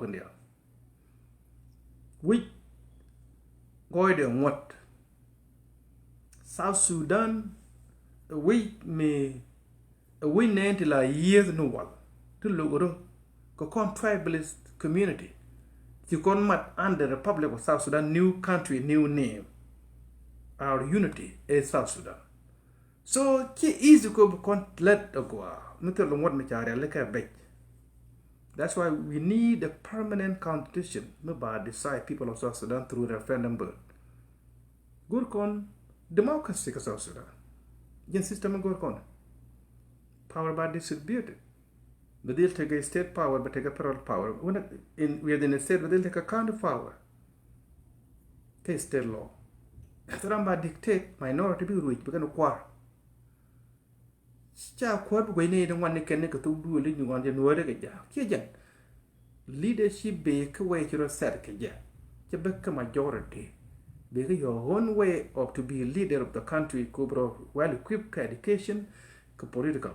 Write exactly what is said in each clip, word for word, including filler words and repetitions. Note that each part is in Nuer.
India. Wi̱c gɔɔydɛ ŋuɔ̱t. South Sudan ɛ wi̱c mi, ɛ wi̱c nɛɛn ti la yieth ni wal ti lo̱k rɔ kɛ kɔn tribalist community. Ci kɔn mat under Republic of South Sudan, new country, new name. Our unity is South Sudan. So ci easy ko bi kɔn lät agua mi thil ŋuɔ̱t mi ca rial kɛ bec. That's why we need a permanent constitution mi ba decide people of South Sudan through referendum vote. Go̱r kɔn democracy kɛ South Sudan. Jɛn system go̱r kɔn power ba distributed. Bɛ dhil tekɛ state power, bɛ tekɛ federal power. Within a state bɛ dhil tekɛ county power. Kɛ state law. Ram ba dictate minority bi ruec bi kɛn kuar. Ca kuäär bi guɛcni ni ŋuan ni kɛn ni kɛ thok duël ni ŋuan jɛ nuääri kɛ jaak kiɛ jɛn. Leadership bɛ kä way ci rɔ set kɛ jɛ. Cɛ bä kä majority bɛ kä your own way of to be leader of the country, ku bi rɔ well equipped kɛ education kɛ political.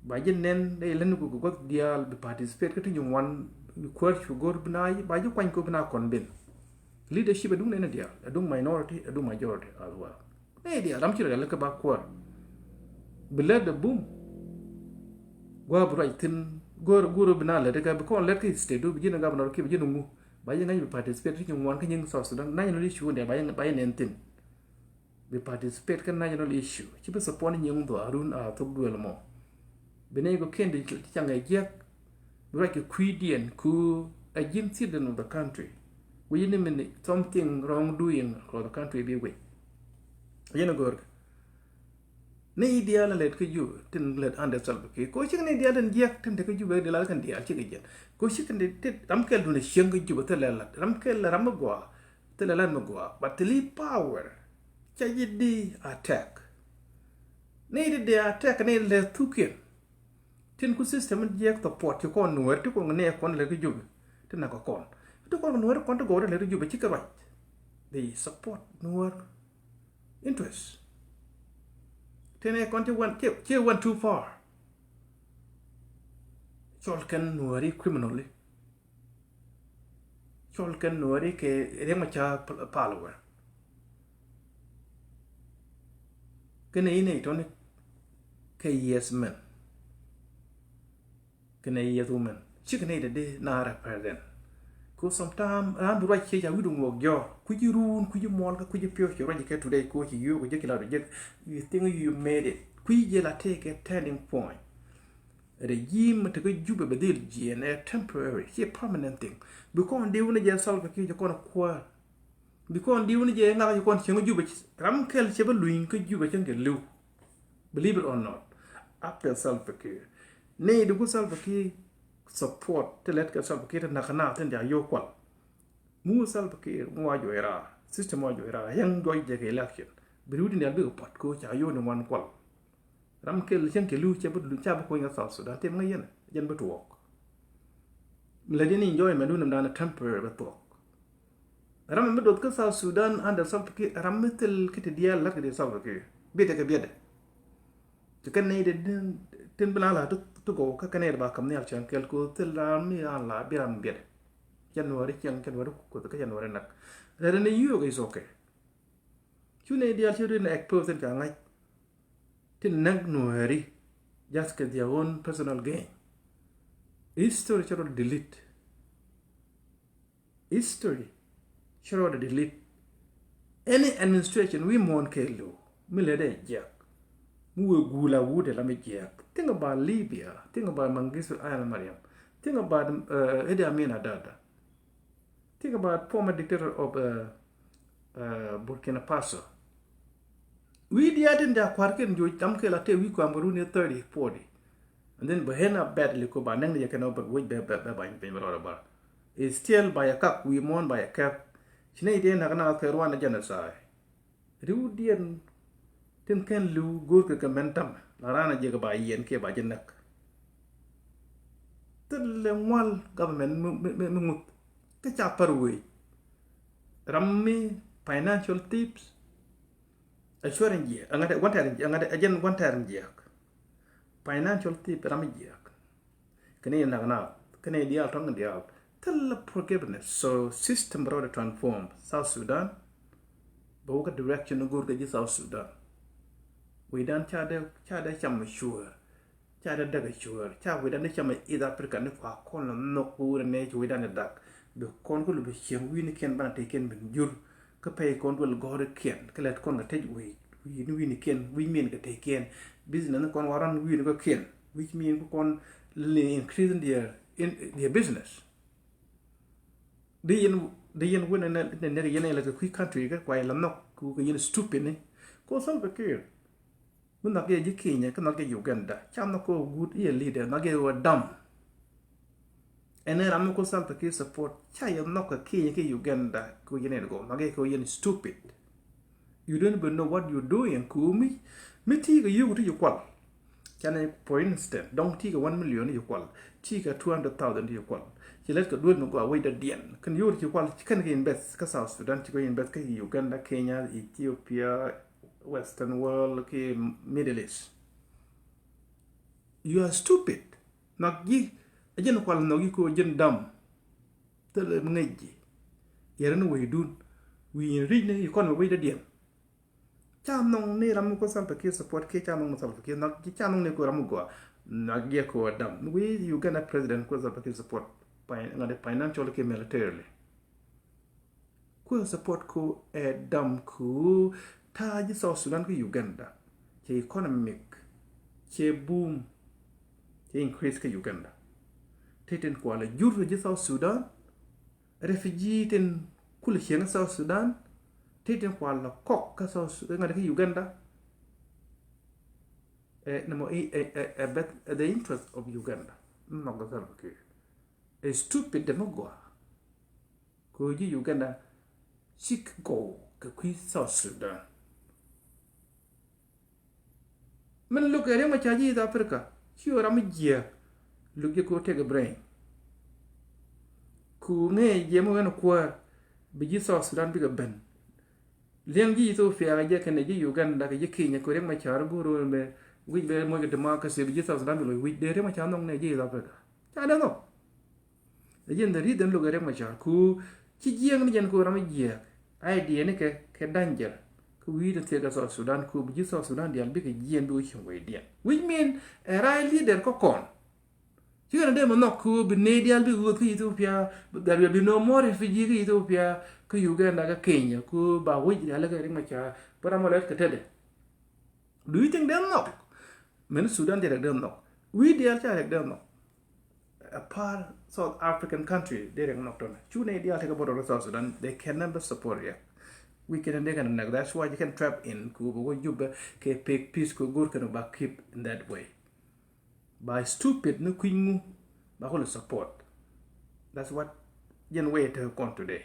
Ba ji̱ nɛn dee län ku guɔth diaal bi participate kä ti nyin wan kuäär cu go̱r bi na ba ji̱ kuany ku bi na convince. Leadership adung nɛn diaal, adung minority, adung majority as well. Nɛy diaal ram ci rɔ rial kä ba kuäär. Bi lät dee bum. Gua̱a̱ bi ruac thi̱n go̱o̱r go̱o̱r bi na lät kä bi kɔn lät kä state du bi ji̱n governor kiɛ bi ji̱n ŋu. Ba ji̱ ŋäc bi participate ti nyin wan kä nyin South Sudan national issue diaal ba ji̱ nɛn thi̱n. Bi participate kä national issue ci bi support ni nyin dhɔ arun a thok duel mɔ. Bi nɛy kɔ ken di ci caŋ ɛ jiɛk. Bi ruac kɛ kui̱diɛn ku a ji̱n citizen of the country. Wi̱c ni mi ni something wrong doing across the country bi wi̱c. Yɛn a go̱o̱r kɛ ni diaal a lɛt kä Jubɛ tin lɛt under Salva Kiir. Ko cik ni diaal tin jiɛk tin te kä Jubɛ diaal kɛn diaal cik jiɛn. Ko cik ni ti ram kɛl dun a cieŋ kä Jubɛ thilɛ lat ram kɛl ram mi gɔaa. Thilɛ lat mi gɔaa but thili power. Ca ji̱ di attack. Ni di di attack ni lɛ thukiɛn. Tin ku system in jiɛk support ci kɔn nuɛɛr ti kɔn ni kɔn lɛ ki Jubɛ ti nak kɔn ti kɔn nuɛɛr kɔn ti gɔw ti lɛ ki Jubɛ ci kɛ ruac. They support nuɛɛr interest. Tin ni kɔn ci went ci went too far. Cɔl kɛn nuɛɛri criminally. Cɔl kɛn nuɔri kɛ Riek Machar pal wɛ. Kɛnɛ inɛ itɔni kɛ yes men. Kɛnɛ yes women. Cikɛ nɛ itɛ di na represent. Ko sometime ram bi ruac ciec a wi̱du ŋuɔk jɔr. Kui̱ci run, kui̱ci muɔl, kä kui̱ci piɔc ci ruac kɛ today ko ci yio̱k jek ci la du jek. You think you made it. Kui̱ci jɛ la tëë kɛ turning point. Regime mi te kä Jubɛ bɛ dhil jiɛn ɛ temporary, ci permanent thing. Bi kɔn diw ni jɛ Salva Kiir jɛ kɔn kuäär. Bi kɔn diw ni jɛ ŋakä jɛ kɔn cieŋ Jubɛ. Ram kɛl cɛ bä luny kä Jubɛ cieŋ kɛ liw. Believe it or not. After Salva Kiir. Ni di ku Salva Kiir support ti lɛt kɛ Salva Kiir ti nak na tin dia yo kual. Mu Salva Kiir mu wa jɔ ira. System wa jɔ ira. Yɛŋ jɔ jɛ kɛ election. Bi riw di ni al bi kɛ pot ko ca yo ni wan kual. Ram kɛl cieŋ kɛ li̱w cɛ bi, ca bi kuɔny kä South Sudan. Tim ŋäc yɛn jɛn bi tuɔɔk. Mi lɛ di ni enjoyment dun nam dan temporary bi thuɔɔk. Ram mi doth kä South Sudan under Salva Kiir, ram mi thil ki ti diaal lat kɛ di Salva Kiir. Biɛtɛ kɛ biɛtɛ. Ti kɛn nɛy di tin bi na la ti gɔw kä kɛn nɛy di ba kam nhial cɛn kɛl ko thil ram mi an la bi ram biɛtɛ. January cieŋ, January kuth kä January nak. Rɛd ni yio̱o̱k is okay. Cu nɛy diaal ci rin expose in ca ŋa̱c. Tin näk nuääri just kɛ their own personal gain. History cɛ rɔ delete. History cɛ rɔ delete. Any administration wi̱i̱ muɔ̱ɔ̱n kɛɛliw mi lɛ dee jiɛk. Mi wee guul a wut ɛ la mi jiɛk. Think about Libya. Think about Mengistu Haile Mariam. Think about, uh, Idi Amin Adada. Think about former dictator of, uh, uh, Burkina Faso. Wi̱i̱ diaal tin dia kua̱r ken joc tam kɛ la te wi̱i̱ kua̱r ma run ni thirty, forty. And then bɛ hen a bɛt li ko ba näŋ ni jɛ kɛn ɔ bɛ wec bɛ, bɛ, bɛ bany piny bɛ rɔɔdɛ ba. Is still ba yɛ kak wi̱i̱ muɔ̱ɔ̱n ba yɛ kɛp. Ci nɛy diɛn nak na kɛ ruan a genocide. Riwdiɛn tin kɛn li̱w go̱o̱rkɛ kɛ mɛn tamɛ la raan a jiɛk ba yiɛn kiɛ ba ji̱ näk. Thilɛ ŋual government mi, mi, mi, mi ŋuth kä ca pär wee. Ram mi financial tips. A cuɛr in jiɛk, a ŋa̱t ɛ gua̱n tɛɛr in jiɛk, a ŋa̱t ɛ jɛn gua̱n tɛɛr in jiɛk. Financial tip ram in jiɛk. Kɛn in nak na, Ɛn ɛ diaal tɔ̱ŋ diaal. Thilɛ forgiveness. So system bɛ rɔɔdɛ transform South Sudan. Bɛ wä kä direction ni go̱o̱r kɛ ji̱ South Sudan. Wecdan ca dee, ca dee cam cuäär. Ca dee däk cuäär. Ca wecdan dee cam East Africa ni kua kɔn lɛ nhɔk wurɛ nɛ ci wecdan dee dak. Bi kɔn ku lɛ bi cieŋ wi̱i̱nikiɛn banɛ tëëkiɛn bin jur. Kä pɛy kɔn duel gɔ̱rkiɛn kä lɛt kɔn kɛ tec wi̱i̱ wi̱i̱ ni wi̱i̱nikiɛn wi̱i̱ min kɛ tëëkiɛn. Business ni kɔn waran wi̱i̱ ni kɔkiɛn. Which mean ku kɔn li increasing their, in their business. Di yɛn, di yɛn win ne ne ne yɛn la kɛ kui̱ country kɛ kuay la nhɔk ku kɛ yɛn stupid ni. Ko Salva Kiir. Mi nhɔk yɛ ji̱ Kenya kä nhɔk yɛ Uganda. Ca nhɔk kɛ wä good i̱ yɛ leader, nhɔk yɛ wä dam. Ɛn ɛ ram mi ko Salva Kiir support ca yɛ nhɔk kɛ Kenya kɛ Uganda kɛ yɛn ɛ gɔw, nhɔk yɛ kɛ yɛn stupid. You don't even know what you doing. Ku mi, mi ti kɛ yuk ti yi kual. Canɛ, for instance, dɔŋ ti kɛ one million yi kual, ti kɛ two hundred thousand yi kual. Ci lɛt kɛ duel mi gɔaa wec dɔ̱diɛn kɛn yuk ti yi kual, kɛn kɛ invest kä South Sudan, ci kɛ invest kä Uganda, Kenya, Ethiopia, Western world, kɛ Middle East. You are stupid. Nhɔk ji̱ a jɛn kual nhɔk ji̱ ko jɛn dam. Thilɛ mi ŋäc ji̱. Yɛrɛ ni wecdun. Wi̱i̱ ri̱c ni economy wec dɔ̱diɛn. Ca nhɔŋ ni ram mi ko Salva Kiir support kiɛ ca nhɔŋ ni Salva Kiir nhɔk ji̱, ca nhɔŋ ni ko ram mi gɔaa. Nhɔk jiɛ ko dam. Mi wi̱i̱ Uganda president ko Salva Kiir support. Ŋa̱t financial kiɛ militarily. Kuɛ support ko ɛ dam ko ta̱a̱ ji̱ South Sudan kä Uganda. Cɛ economic, cɛ boom, cɛ increase kä Uganda. Ti tin kualɛ jur ji̱ South Sudan. Refugee tin kulɛ cieŋ kä South Sudan. Ti tin kualɛ kɔk kä South Sudan, ŋa̱t kä Uganda. Ɛ nɛmɔ ɛ ɛ ɛ beth ɛ the interest of Uganda. Nhɔk kä Salva Kiir. Ɛ stupid dɛ mi gɔaa. Kɛ ɣöö ji̱ Uganda cik gɔw kɛ kui̱ South Sudan. Min luk ɛ riɛk mɛ ca ji̱ East Africa ci ɣöö ram mi jiääk luk ji̱ kɛ ɣöö tekɛ brain. Ku ŋee jiɛm ɣän kuäär bi ji̱ South Sudan bikɛ ben. Liɛŋ ji̱ Ethiopia kɛ jɛ kɛnɛ ji̱ Uganda kɛ ji̱ Kenya kɛ ɣöö riɛk mɛ ca rɔ go̱o̱r ɣöö mɛ wi̱c bɛ moc kɛ democracy bi ji̱ South Sudan bi loc wi̱c dee riɛk mɛ ca nhɔk nɛ ji̱ East Africa. Ca dee nhɔk. Ɛ jɛn the reason look ɛ Riek Machar ku ci jiɛɛŋ ni jɛn ku ram jiɛɛk. Idea ni kɛ kɛ danger. Kä wi̱i̱ ti thiek kɛ South Sudan ku bi ji̱ South Sudan diaal bikɛ jiɛɛn bi wä cieŋ wecdiɛn. Which mean ɛ right leader kä kɔn. Ci kɛn a dee mi nhɔk ku bi nɛy diaal bi ɣööth kä Ethiopia. There will be no more refugee kä Ethiopia, kä Uganda, kä Kenya ku ba wec diaal kä Riek Machar. Bi ram wä lɛt kɛ tetdɛ. Do you think dee nhɔk? Mɛn Sudan dee rɛk dee nhɔk. Wi̱i̱ diaal ca rɛk dee nhɔk. A par South African country dee rɛk nhɔk tɔnɛ. Cu nɛy diaal tekɛ border South Sudan, they can never support yɛ. Wi̱i̱ kɛn dee kɛn nɛk. That's why you can trap in ku bɛ wä Juba kɛ pek peace ku go̱r kɛn ba keep in that way. Ba stupid ni kui̱ny ŋu ba kul support. That's what jɛn way te kɔn today.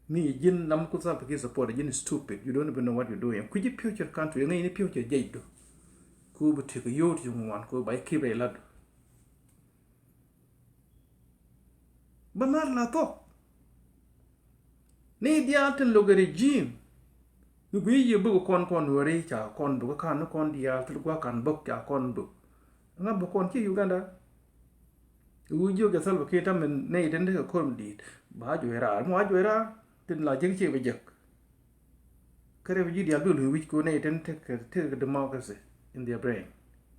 Mi ji̱n nam ku Salva Kiir support ji̱n stupid. You don't even know what you're doing. Kui̱ ji̱ future country ŋäc ni future jɛcdu. Ku bi tiek yio̱w ti ŋuan ku ba keep rɛy latdu. Bä nar la thok. Ni diaal tin lok regime. Ni guiy yi buk kɔn kɔn weri ca kɔn buk kan ni kɔn diaal tin gua kan buk ca kɔn buk. Ŋa buk kɔn ci Uganda. Wu jiök jɛ Salva Kiir tam ni itin dikɛ korom diit. Ba juɛ raar. Mu a juɛ raar. Tin la jek ci bɛ jek. Kä refugee diaal bi luny wi̱c ku nɛy tin tekɛ, tekɛ democracy in their brain.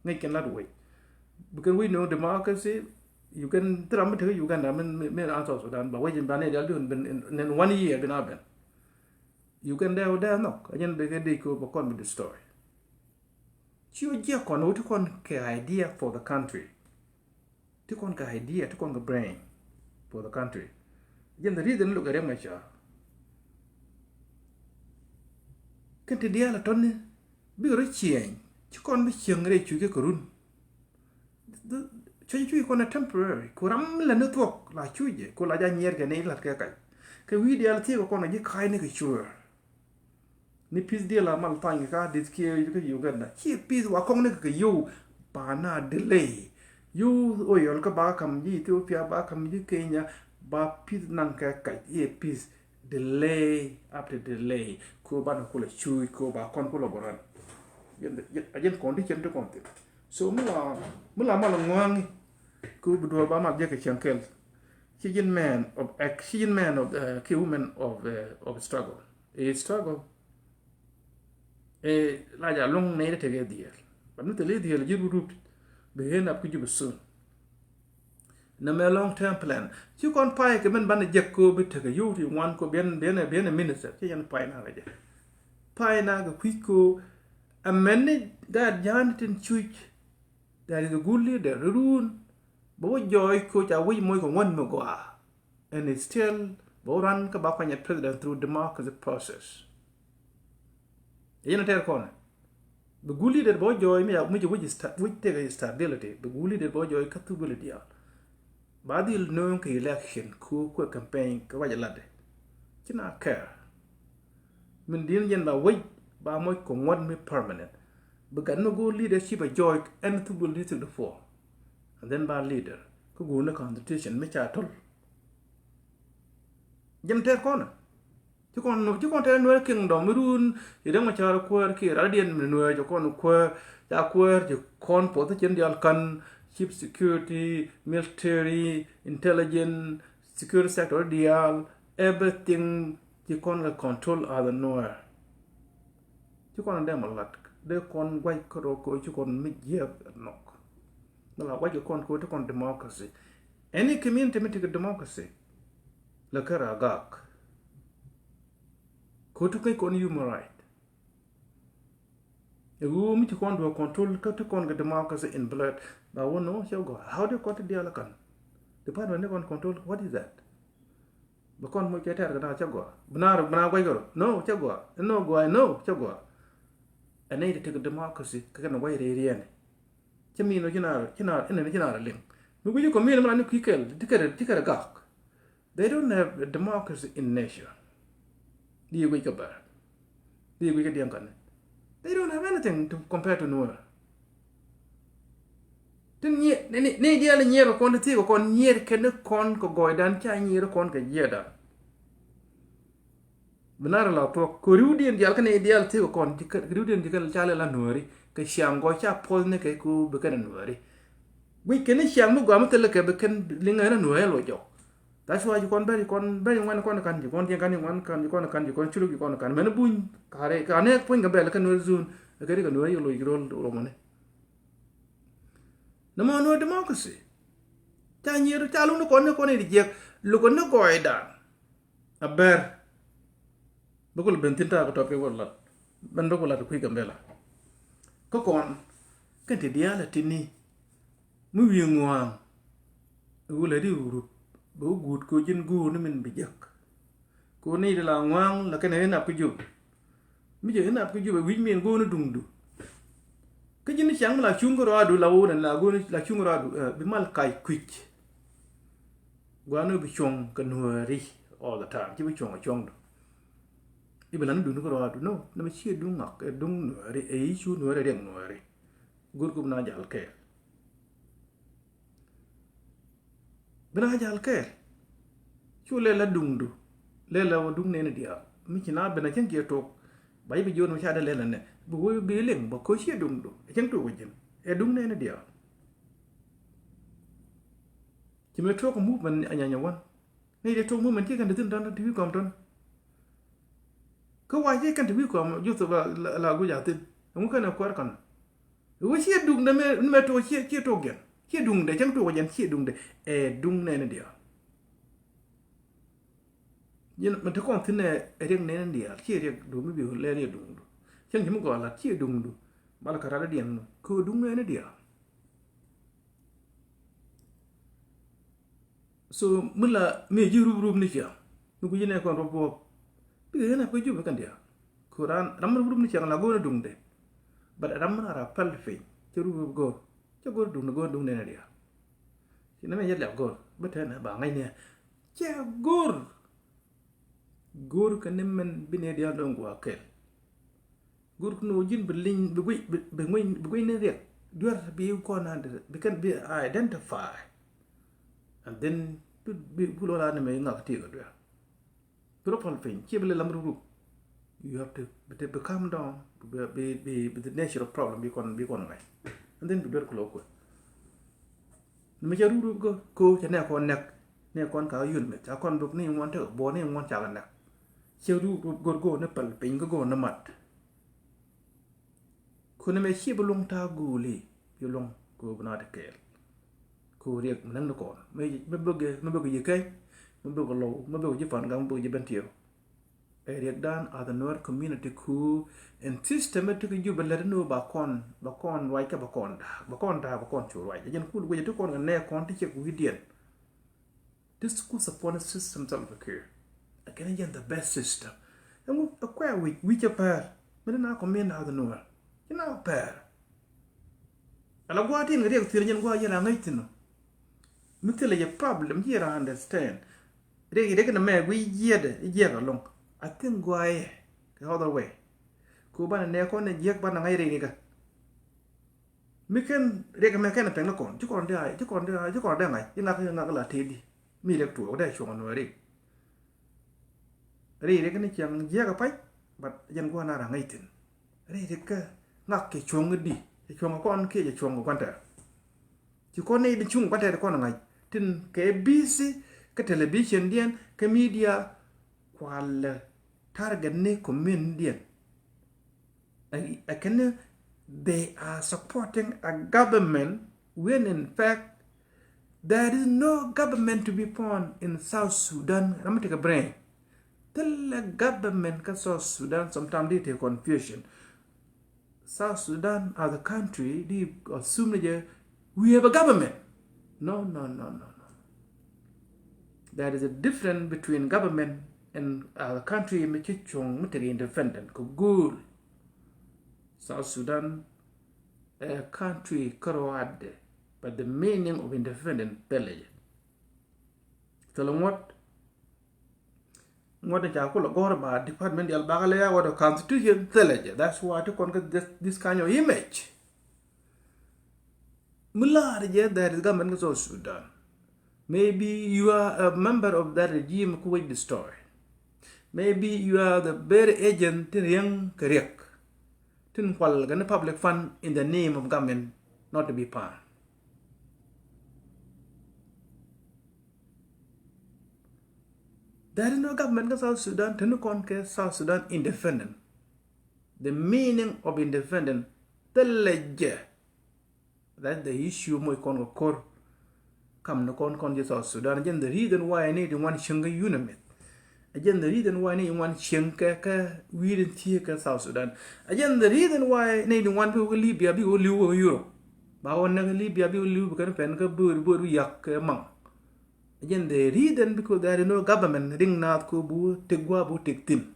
Ŋäc kɛn lat wec. Bi kɛn wi̱c ni democracy, Uganda, thil ram mi tekɛ Uganda, min, min, min an South Sudan, ba wec in ba nɛy diaal bi in, in, in one year bi na ben. Uganda wä dee nhɔk, a jɛn bi kɛ dec ku ba kɔn bi destroy. Ci wä jiɛ kɔn, wä ti kɔn kɛ idea for the country. Ti kɔn kɛ idea, ti kɔn kɛ brain for the country. Jɛn the reason look at Riek Machar. Kɛn ti diaal a tɔni bikɛ rɔ ciɛny, ci kɔn bi cieŋ rɛy cuc kɛ kɛ run. Cuc cuc kɔn a temporary, ku ram mi la ni thuɔk la cuc jɛ, ku la ja nyiɛɛr kɛ ni lat kɛ kac. Kɛ wi̱i̱ diaal thiek kɛ kɔn a ji̱ ka̱a̱c ni kɛ cuɛɛr. Ni peace deal a mal thany kä di̱th kiɛ kä Uganda. Ci peace wa kɔŋ ni kɛ yow ba na delay. Yow oyɔl kä ba kam ji̱ Ethiopia, ba kam ji̱ Kenya, ba peace naŋ kɛ kac iɛ peace delay after delay. Ko ba na kula cuy ko ba kɔn kula boran. A jɛn condition ti kɔn thin. So mi la, mi la mal ŋuaŋi. Ku bi duɔ̱ɔ̱r ba mak jɛ kɛ cieŋ kɛl. Ci ji̱n man of act, ci ji̱n man of, uh, ki woman of, uh, of struggle. Ɛ struggle. Ɛ la ja luŋ nɛy ti tekɛ dhiel. But mi thil i̱ dhiel ji̱ rup rup bi hen ap ki jup soon. Nɛ mɛ long term plan. Ci kɔn pay kɛ min banɛ jek ko bi tekɛ yio̱w ti ŋuan ko biɛn, biɛn, biɛn minister. Ci yɛn pay na kɛ jɛ. Pay na kɛ kui̱c ko. Ɛ mɛn ni gaat ja̱a̱n tin cuc. That is a good leader. Run. Bä wä jɔɔc ko ca wec moc kɛ ŋuan mi gɔaa. And it's still bä wä ran kä ba kuanyɛ president through democracy process. Yɛn a tɛr kɔn. Bi good leader bä wä jɔɔc mi ca, mi ca wec sta-, wec tekɛ stability. Bi good leader bä wä jɔɔc kä thuk duël diaal. Ba dhil nööŋ kɛ election ku kuɛ campaign kɛ ruac latdɛ. Ci na care. Min di̱n jɛn ba wec ba moc kɛ ŋuɔ̱t mi permanent. Bi gat mi go̱o̱r leadership a jɔɔc ɛn thuk duël district four. And then ba leader kä guur ni constitution mi ca to̱l. Jɛn tɛr kɔn. Ci kɔn, ci kɔn tɛr Nuer kingdom mi run i̱ dee ŋɔ cɔr kuäär ki radian mi Nuer ci kɔn kuäär ca kuäär ci kɔn puɔth cin dial kan chief security, military, intelligence, security sector dial, everything ci kɔn kɛ control as a Nuer. Ci kɔn dee ma lat dee kɔn guac kärɔ ko ci kɔn mi jiɛk nɔk. Mi la guac kɛ kɔn ko ti kɔn democracy. Any community mi ti kɛ democracy la kɛ ra gak. Ko ti kɛ kɔn human right. Ɛ ɣöö mi ci kɔn duɔ̱ɔ̱k control kä ti kɔn kɛ democracy in blood. Ba wä no cɛ gɔaa. How do you kɔn ti diaal kan? Department ni kɔn control, what is that? Bɛ kɔn moc kɛ tɛr kɛ na cɛ gɔaa. Bi na rɔ, bi na guac kɛ rɔ. No, cɛ gɔaa. No, gɔaa, no, cɛ gɔaa. Ɛ nɛy ti tek democracy kɛ kɛn guac rɛy riɛn. Cɛ mi no ci na rɔ, ci na rɔ, inɛ ni ci na rɔ liŋ. Mi guic kɔmini mi na ni kui̱ kɛl ti kɛ rɛ, ti kɛ rɛ gak. They don't have a democracy in nature. Di guic kɛ bɛr. Di guic kɛ diɛŋ kani. They don't have anything to compare to Nuer. Tin nyier, ni, ni, ni diɛl nyier kɛ kɔn ti thiek kɛ kɔn nyier kɛn kɔn kɛ gɔɔydan ca nyier kɔn kɛ jiɛdan. Bi na rɛ la thuɔk kɛ riwdiɛn dial kɛn dial thiek kɛ kɔn, riwdiɛn ti kɛn ca lɛ la Nueri kɛ ciaŋ gɔɔy ca puɔth ni kɛ ku bi kɛn Nueri. Guic kɛn ciaŋ mi gɔaa mi thilɛ kɛ bi kɛn liŋ ɛn Nueri lɔ jɔk. That's why ci kɔn bɛr, ci kɔn bɛr, ci ŋuan kɔn kan, ci kɔn jiɛn kan, ci ŋuan kan, ci kɔn kan, ci kɔn culuk, ci kɔn kan. Mɛn buny kare ka ne puny kɛ bɛl kɛ Nuer zone kɛ ri kɛ Nuer yɛ loc rol romone. Nɛ mɔ Nuer democracy. Ca nyier ca luk ni kɔn ni kɔn ni di jiɛk luk ni gɔɔydan. A bɛr. Bä kul ben thin ta̱a̱ kɛ tɔt kɛ wä lat. Ben bä kul lat kui̱ Gambela. Kä kɔn kɛn ti diaal a tini. Mi wi̱i̱ ŋua̱a̱ŋ. Wulɛ di rurut bɛ wä guut kɛ ji̱n guur ni min bi jek. Kɛ wä ni di la ŋua̱a̱ŋ la kɛn ɛ inap kä Jubɛ. Mi jɛ inap kä Jubɛ wi̱c min go̱o̱n duŋdu. Kä ji̱n ciaŋ mi la cuŋ kä rɔadu la wun la go̱o̱n la cuŋ kä rɔadu, eh, bi mal kac kui̱c. Gua̱a̱n ni bi cuɔ̱ŋ kɛ Nuääri all the time. Ci bi cuɔ̱ŋ ɛ cuɔ̱ŋdu. I̱ bi la ni duŋdu kä rɔadu no. Ni mi ci duŋ ŋak ɛ duŋ Nuääri ɛ i̱ cu Nuääri ɛ riɛk Nuääri. Go̱o̱r gup na jal kɛɛl. Bi na jal kɛɛl. Cu lɛl la duŋdu. Lɛl la wä duŋ nɛni diaal. Mi ci na ben a cäŋ kiɛ tok. Ba ji̱ bi jiɔn mi ca dee lɛl la nɛ. Bi wee bi liŋ ba koci duŋdu. A cäŋ tok wä ji̱n. Ɛ duŋ nɛni diaal. Ci mi tok movement a nyanya wan. Ni de tok movement ci kɛn di thin tɔn ti wi̱i̱ kɔm tɔn. Kä wa ci kɛn ti wi̱i̱ kɔm juth la, la, la guic a thin. Ɛŋu kɛn ɛ kuäär kɔn. Wä ciɛ duŋdɛ mɛ, mɛ tuɔk ciɛ, ciɛ tuɔk jɛn. Ciɛ duŋdɛ cäŋ tuɔk jɛn ciɛ duŋdɛ. Ɛ duŋ nɛni diaal. Yɛn mɛ te kɔn thin ɛ riɛk nɛni diaal. Ciɛ riɛk duŋ mi bi lɛ riɛk duŋdu. Cäŋ ci mi gɔaa lat ciɛ duŋdu. Bal kɛ rat diɛn kɛ duŋ nɛni diaal. So mi la mi ji̱ rup rup ni ciaŋ mi gui̱ci nɛ kɔn rup buɔk. Bikɛ ɣän a kui̱ jup kɛn diaal. Ku ram ram rup rup ni ciaŋ la go̱o̱r ni duŋdɛ. But ram mi la ra päl piny cɛ rup rup go̱o̱r cɛ go̱o̱r duŋdɛ go̱o̱r duŋdɛ ni diaal. Ci nɛ mɛ yɛ lɛk go̱o̱r bi tɛn ɛ ba ŋäcni ɛ cɛ go̱o̱r. Go̱o̱r kɛ ni mɛn bi ni diaal dɔ̱ŋ gua̱a̱ kɛl. Go̱o̱r kɛ ni wä ji̱n bi li̱ny bi guic bi, bi guic bi guic ni riɛk. Duer bi kɔn a bi kɛn bi identify. And then bi, bi, bi lɔ la ni mɛ ŋak ti kɛ duer. Bi lɔ pal piny ci bi lɛ lam ruk ruk. You have to bi, bi calm down. Bi, bi, bi, bi the nature of problem bi kɔn bi kɔn ŋa̱c. And then bi duer kɛ lɔ kuɛ. Ni mi cɛ ruk ruk gör ko cɛ nɛ kɔn nɛk, nɛ kɔn ka yul mɛ ca kɔn buk ni ŋuan te bɔ ni ŋuan ca kɛ nɛk. Cɛ ruk ruk gör gör ni pɛl piny gör gör ni mat. Kuni mɛ ci bi luŋ ta̱a̱ guuli, bi luŋ ko bi na ti kɛɛl. Ko riɛk mi näŋ ni kɔn mi bäk mi bäk yi kɛny, mi bäk lɔw, mi bäk ji pan gaŋ, mi bäk ji ben tiɛw. Ɛ riɛk dan a the Nuer community ku in system ti ki ju bi lät ni ba kɔn, ba kɔn ruac kɛ ba kɔn da̱a̱k, ba kɔn da̱a̱k, ba kɔn cu ruac. Jɛn kul wecɛ ti kɔn kɛ nɛ kɔn ti cɛ ku wi̱diɛn. This school support system Salva Kiir. Again, again, the best system. Ɛŋu ɛ kuɛ wi̱c, wi̱c ɛ pɛr. Mi di na kɔmin na the Nuer. Ci na pɛr. Ala gua tin riɛk thir nyin gua yɛn a ŋäc thin. Mi thilɛ yɛ problem ci yɛn a understand. Riɛk, riɛk ni mɛ gui jiɛdɛ, jiɛk along. I think gua yɛ the other way. Ku banɛ nɛ kɔn ni jiɛk banɛ ŋäc riɛk riɛk. Mi kɛn riɛk mɛ kɛn pɛŋ ni kɔn, ci kɔn di a, ci kɔn di a, ci kɔn di ŋa̱c, iŋak iŋak la tëëdi. Mi riɛk tuɔɔk dee cuɔ̱ŋ nuɔɔri. Ri riɛk ni cieŋ jiɛk a pac, but jɛn gua̱n a ra ŋäc thi̱n. Ri riɛk kä ŋak kɛ cuɔ̱ŋ di, kɛ cuɔ̱ŋ kɔn kiɛ kɛ cuɔ̱ŋ kɛ gua̱n tɛɛr. Ci kɔn ni di cuŋ gua̱n tɛɛr kɔn ŋa̱c, tin kɛ busy, kɛ television diɛn, kɛ media, kualɛ target ni community diɛn. Ɛ, ɛ kɛn ni they are supporting a government when in fact there is no government to be found in South Sudan. Ram mi tekɛ brain. Thilɛ government kä South Sudan, sometimes di te confusion. South Sudan as a country, di assume ni jɛ we have a government. No, no, no, no, no. There is a difference between government and a country mi ci cuŋ mi tekɛ independent kɛ goal. South Sudan ɛ country kärɔadɛ, but the meaning of independent thilɛ jɛ. Thilɛ ŋuɔ̱t. Ŋuɔ̱t in ca kulɛ gɔ̱r ba department dial bakɛ lɛ ya wä dɔ constitution thilɛ jɛ. That's why ti kɔn kä this, this kind of image. Mi laar jɛ there is government kä South Sudan. Maybe you are a member of that regime ku wec destroy. Maybe you are the very agent tin riɛŋ kɛ riɛk, tin kual kɛ ni public fund in the name of government not to be found. There is no government kä South Sudan, te ni kɔn kɛ South Sudan independent. The meaning of independent thilɛ jɛ. That's the issue moc kɔn kɛ ko̱r. Kam ni kɔn kɔn ji̱ South Sudan. Jɛn the reason why ni di ŋuan cieŋ kä UNMISS. Jɛn the reason why ni di ŋuan cieŋ kɛ, kɛ wi̱i̱ din thieek kä South Sudan. Jɛn the reason why ni di ŋuan bi wä kä Libya, bi wä li̱w wä kä Europe. Ba wä näk kä Libya, bi wä li̱w bi kɛn pɛn kä bööd, bööd bi yak kɛ maŋ. Jɛn the reason because there is no government riŋ naath ko bu tek gua bu tek thin.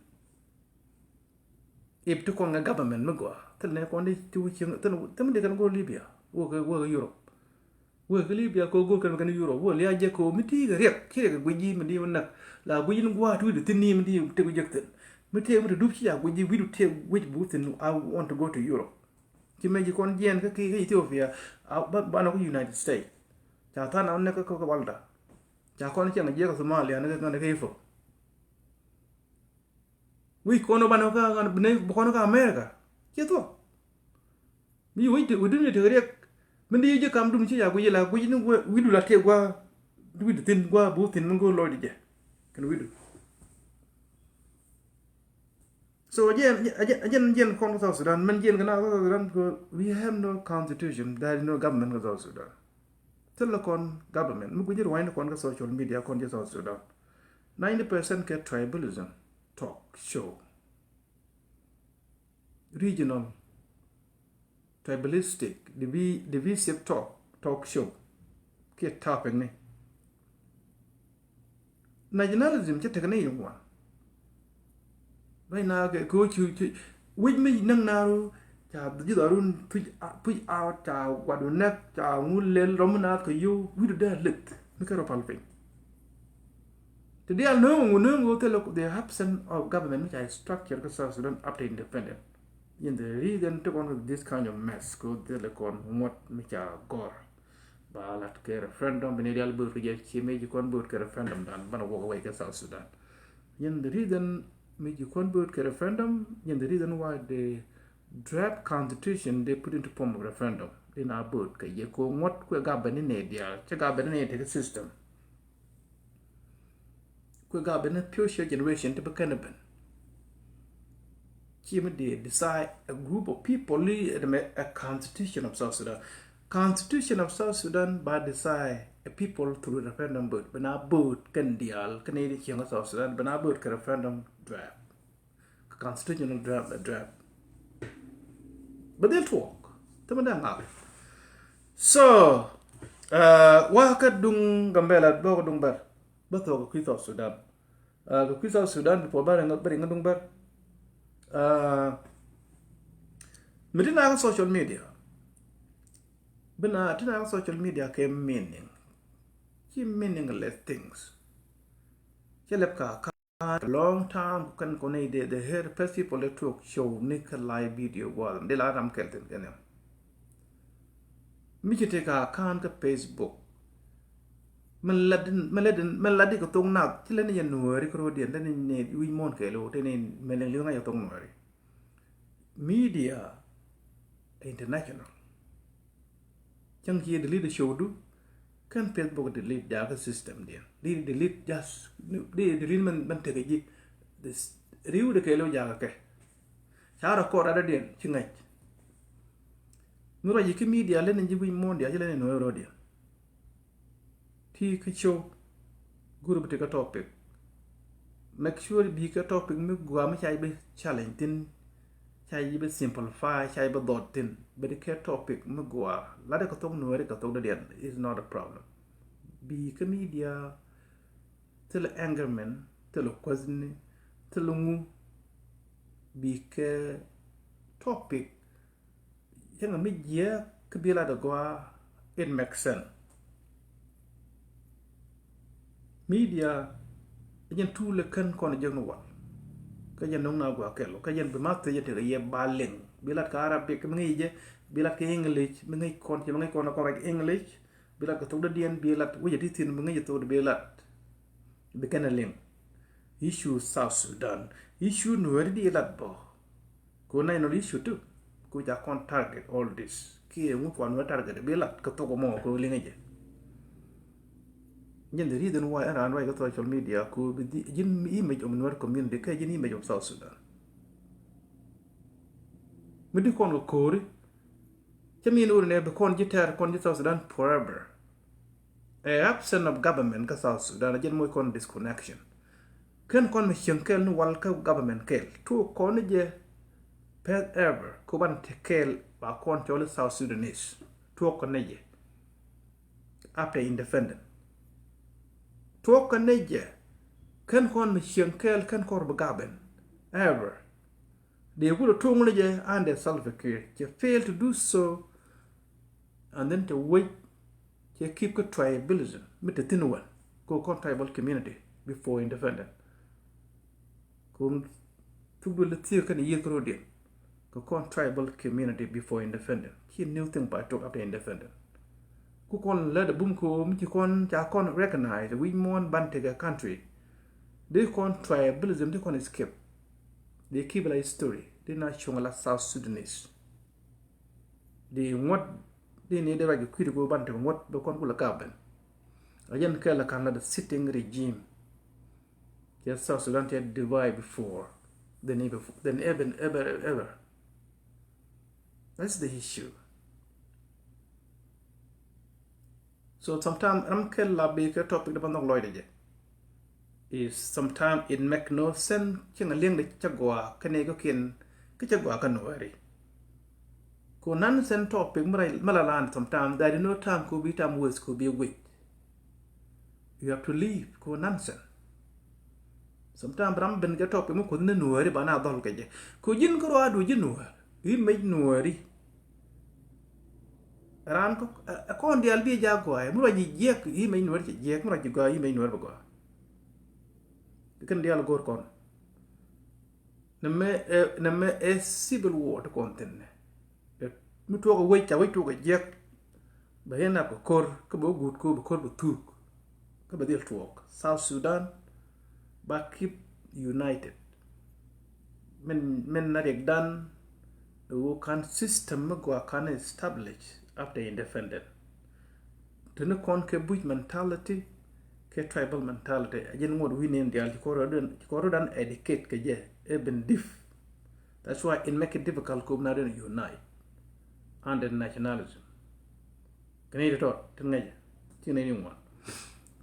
Ip ti kɔn ŋa government mi gɔaa. Thil nɛ kɔn di ti wi̱c cieŋ, thil, thil mi di kɛn go̱o̱r Libya. Wä kɛ, wä kɛ Europe. Wä kɛ Libya kɛ go̱o̱r kɛn, kɛn Europe. Wä lia jɛ kɛ mi ti kɛ riɛk. Ci riɛk kɛ guic ji̱ mi di wä näk. La guic in gua̱a̱t wi̱cdu thi̱n ni mi di tëk wi̱c jek thi̱n. Mi tëk mi ti dup ci a guic ji̱ wi̱cdu tëk wi̱c bu thi̱n, I want to go to Europe. Ci mɛ ji̱ kɔn jiɛn kä ki, kä Ethiopia. A ba, ba nɔ kä United States. Ca tha̱a̱n a wä näk kä, kä, kä Walda. Ca kɔn cieŋ a jiɛk kä Somalia ni kä, ni kä Ifo. Wi̱c kɔn wä banɛ wä kä, banɛ wä kɔn wä kä America. Ciɛ thuɔ̱k. Mi wi̱c ti, wi̱cdun ti riɛk. Min di ji̱ kam dun ci ya guic la guic ni wi̱cdu la tiɛ gua. Wi̱cdu thi̱n gua bu thi̱n min go̱o̱r lɔcdu jɛ. Kɛn wi̱cdu. So, jɛn, jɛn, jɛn kɔn kä South Sudan. Min jɛn kɛ na South Sudan, ko, we have no constitution. There is no government kä South Sudan. Thilɛ kɔn government. Mi guic ruany ni kɔn kä social media kɔn ji̱ South Sudan. Ninety percent kɛ tribalism talk show. Regional, tribalistic, divi-, divisive talk, talk show. Kiɛ topic ni. Nationalism cɛ tekɛ ni yiŋ wan. Right now kɛ ko ci, ci wi̱c mi näŋ naaru ca ji̱ dhɔrun push, push out, ca guadu näk, ca ŋu lel rɔm naath kɛ yo̱w wi̱cdu dee lith mi kɛ rɔ pal piny. Ti diaal no̱o̱ŋ ŋu no̱o̱ŋ ɣöö thilɛ the absence of government mi ca structure kä South Sudan after independent. Yɛn the reason ti kɔn this kind of mess kɛ ɣöö thilɛ kɔn ŋuɔ̱t mi ca gɔr. Ba lat kɛ referendum, bi ni dial bööt kɛ jɛ ci mi ji̱ kɔn bööt kɛ referendum dan banɛ walk away kɛ South Sudan. Yɛn the reason mi ji̱ kɔn bööt kɛ referendum, yɛn the reason why the draft constitution they put into form of referendum. Di na bööt kɛ yɛ ko ŋuɔ̱t kuɛ gabɛ ni nɛ diaal, cɛ gabɛ ni nɛ tekɛ system. Kuɛ gabɛ ni future generation ti bi kɛn ben. Ci mi di decide a group of people li, eh, a constitution of South Sudan. Constitution of South Sudan ba decide a people through referendum vote. Bɛ na bööt kɛn diaal, kɛn ni di cieŋ South Sudan, bɛ na bööt kɛ referendum draft. Constitutional draft, draft. Bɛ dhil tuɔɔk. Thimɛ dee ŋak. So, uh, wa kä duŋ Gambela, bä kä duŋ bär. Bä thok kä kui̱ South Sudan. Uh, kä kui̱ South Sudan, before bä ri ŋa duŋ bär. Uh, mi ti na kä social media. Bi na ti na kä social media kɛ meaning. Ci meaningless things. Ci lɛp ka ka long time ku kɛn kɔn i̱ de, de her first people de tuɔk show ni kä live video gual. Di la ram kɛl thin kɛn yam. Mi ci ti ka kan kä Facebook. Min la din, min la din, min la di kä thok nak, ci lɛ ni yɛ nuɔri kä rodiɛn, lɛ ni ni wi̱c muɔn kɛl o, ti ni min liŋ liŋ a yɛ thok nuɔri. Media international. Cäŋ ci delete showdu, kɛn Facebook delete jakä system diɛn. Di delete just, di delete mɛn, mɛn tekɛ ji̱. This, riw de kɛɛliw jakä kɛ. Ca record adadiɛn ci ŋäc. Mi ruac i̱ ki media leni ji̱ wi̱c muɔ̱ɔ̱n diaal ci leni nuɔ̱ɔ̱c rɔ̱diɛn. Ti kä show, group ti kä topic. Make sure bi kä topic mi gua mi ca bi challenge thin, ca bi simplify, ca bi dhot thin. Bɛ di kɛ topic mi gua. La di kä thok nuɔri kä thok dadiɛn is not a problem. Bi kä media, thil angerment, thil kuäthni, thil ŋu. Bi kɛ topic Cäŋ mi jiɛ kä bi lat a gɔaa, it makes sense. Media jɛn tuulɛ kän kɔn jek ni wal. Kä jɛn no̱ŋ na gɔaa kɛl kä jɛn bi ma thiec jɛ tekɛ yɛ ba liŋ. Bi lat kä Arabic mi ŋäc jɛ, bi lat kä English mi ŋäc kɔn, ci mi ŋäc kɔn a kɔn rɛc English. Bi lat kä thok dädiɛn, bi lat wecɛ ti thi̱n mi ŋäc jɛ thok di bi lat. Bi kɛn a liŋ. Issue South Sudan. Issue nuɛri di lat bɔ. Ku national issue too. Ku ca kɔn target all this. Kiɛ ŋu kɔn wä target bi lat kä thok mɔ ku liŋ jɛ. Jɛn the reason why ɛn raan ruac kä social media ku bi ji̱n image of Nuer community kɛ ji̱n image of South Sudan. Mi di kɔn kɛ ko̱ri. Cä min wur nɛ bi kɔn ji̱ tɛr kɔn ji̱ South Sudan forever. Ɛ absence of government kä South Sudan a jɛn moc kɔn disconnection. Kɛn kɔn mi cieŋ kɛl ni wal kä government kɛl. Tuɔk kɔn ni jɛ forever. Ku ban ti kɛl ba kɔn cɔl South Sudanese. Tuɔk kɔn ni jɛ. After independent. Tuɔk kɔn ni jɛ. Kɛn kɔn mi cieŋ kɛl kɛn kɔr bi govern. Ever. Dee kulɛ tuɔk ni jɛ under Salva Kiir. Cɛ fail to do so. And then te wec cɛ keep kä tribalism mi te thin wän kɛ kɔn tribal community before independent. Kɛ thuk du lɛ thiek kɛn yieth kä rodiɛn kɛ kɔn tribal community before independent. Ci new thing by talk after independent. Ku kɔn lɛ de bum kɛ mi ci kɔn ca kɔn recognize wi̱c muɔ̱ɔ̱n ban tekɛ country. Di kɔn tribalism di kɔn escape. Di keep la history di na cuŋ la South Sudanese. Di ŋuɔ̱t di ni di ruac kɛ kui̱t kɛ ban te ŋuɔ̱t bɛ kɔn kulɛ kap ben. A jɛn kɛl kan la the sitting regime. Cɛ South Sudan cɛ divide before than ever, than ever, ever, ever. That's the issue. So sometimes ram kɛl la bi kɛ topic di ba nhɔk lɔcdɛ jɛ. Is sometimes it make no sense. Cieŋ a liŋ di cä gɔaa kä ni kä kiɛn kä cä gɔaa kä nuɛri. Ku nonsense topic mi la lan sometimes there is no time ku bi time waste ku bi wait. You have to leave ku nonsense. Sometimes ram ben kɛ topic mi kuth ni nuɛri ba na dhɔl kɛ jɛ. Ku ji̱n kä ruaadu ji̱ nuɛr. Image nuɛri. Raan kä ɛ kɔn diaal bi jɛ a gɔaa mi ruac ji̱ jiɛk image nuɛri cɛ jiɛk mi ruac ji̱ gɔaa image nuɛri bi gɔaa. Kɛn diaal go̱o̱r kɔn. Nɛmɛ ɛ, nɛmɛ ɛ civil war ti kɔn thi̱n nɛ. Mi tuɔɔk ɛ wec ca wec tuɔɔk ɛ jiɛk. Bɛ yɛn nap kɛ ko̱r kä bɛ wä guut ko̱r bɛ ko̱r bɛ thuuk. Kä bɛ dhil tuɔɔk South Sudan ba keep united. Min, min na riɛkdan ɛ wä kan system mi gɔaa kan establish after independent. Tuni kɔn kɛ bush mentality, kɛ tribal mentality. A jɛn ŋuɔt wi̱i̱ nɛn diaal ci kɔn rɔ̱dan, ci kɔn rɔ̱dan educate kɛ jɛ, ɛ ben diff. That's why it make it difficult kɛ bi na rɔ̱dan unite under nationalism. Kɛ ni tɔt tin ŋäcɛ, tin ni ŋuan.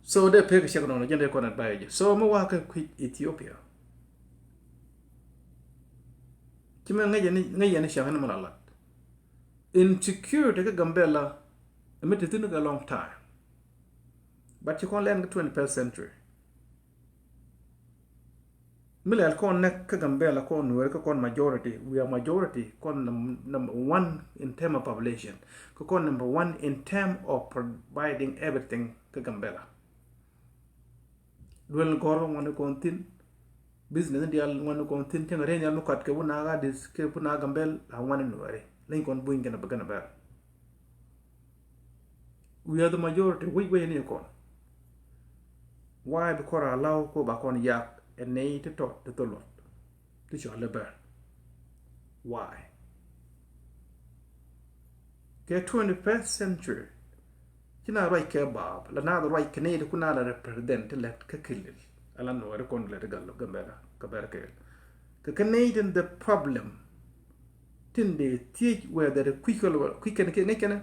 So dee pek kɛ cɛk nɔnɔ, jɛn dee kɔn advice jɛ. So mi wa kɛ kui̱ Ethiopia. Ci mɛ ŋäcɛ ni, ŋäcɛ ni cäŋ ni mɛ la lat. Insecurity kä Gambela, mi te thin kä long time. But ci kɔn lɛn kä twenty-first century. Mi lɛl kɔn näk kä Gambela kɔn Nuer kä kɔn majority, we are majority, kɔn num-, number one in term of population. Kä kɔn number one in term of providing everything kä Gambela. Duel gɔr ŋuan kɔn thin. Business dial ŋuan kɔn thin. Cäŋ rɛy dial mi kɔt kɛ wun a Addis kɛ wun a Gambel a ŋuan in wɛri. Leny kɔn buny kɛn a bɛ kɛn a bɛr. We are the majority. Wec wec ni kɔn. Why? Because a law ko ba kɔn yak ɛ nɛy ti tɔt ti thol luɔt. Ti cɔl lɛ bɛr. Why? Kɛ twenty-first century. Ci na ruac kɛ baab, la na ruac kɛ ni ti ku na la represent ti lɛt kä kilil. Ala Nuɛri kɔn lɛt gal Gambela, kɛ bɛr kɛɛl. Kɛ kɛ ni tin the problem. Tin de thiec whether kui̱ kɛ lɔ, kui̱ kɛn kɛ ni kɛn.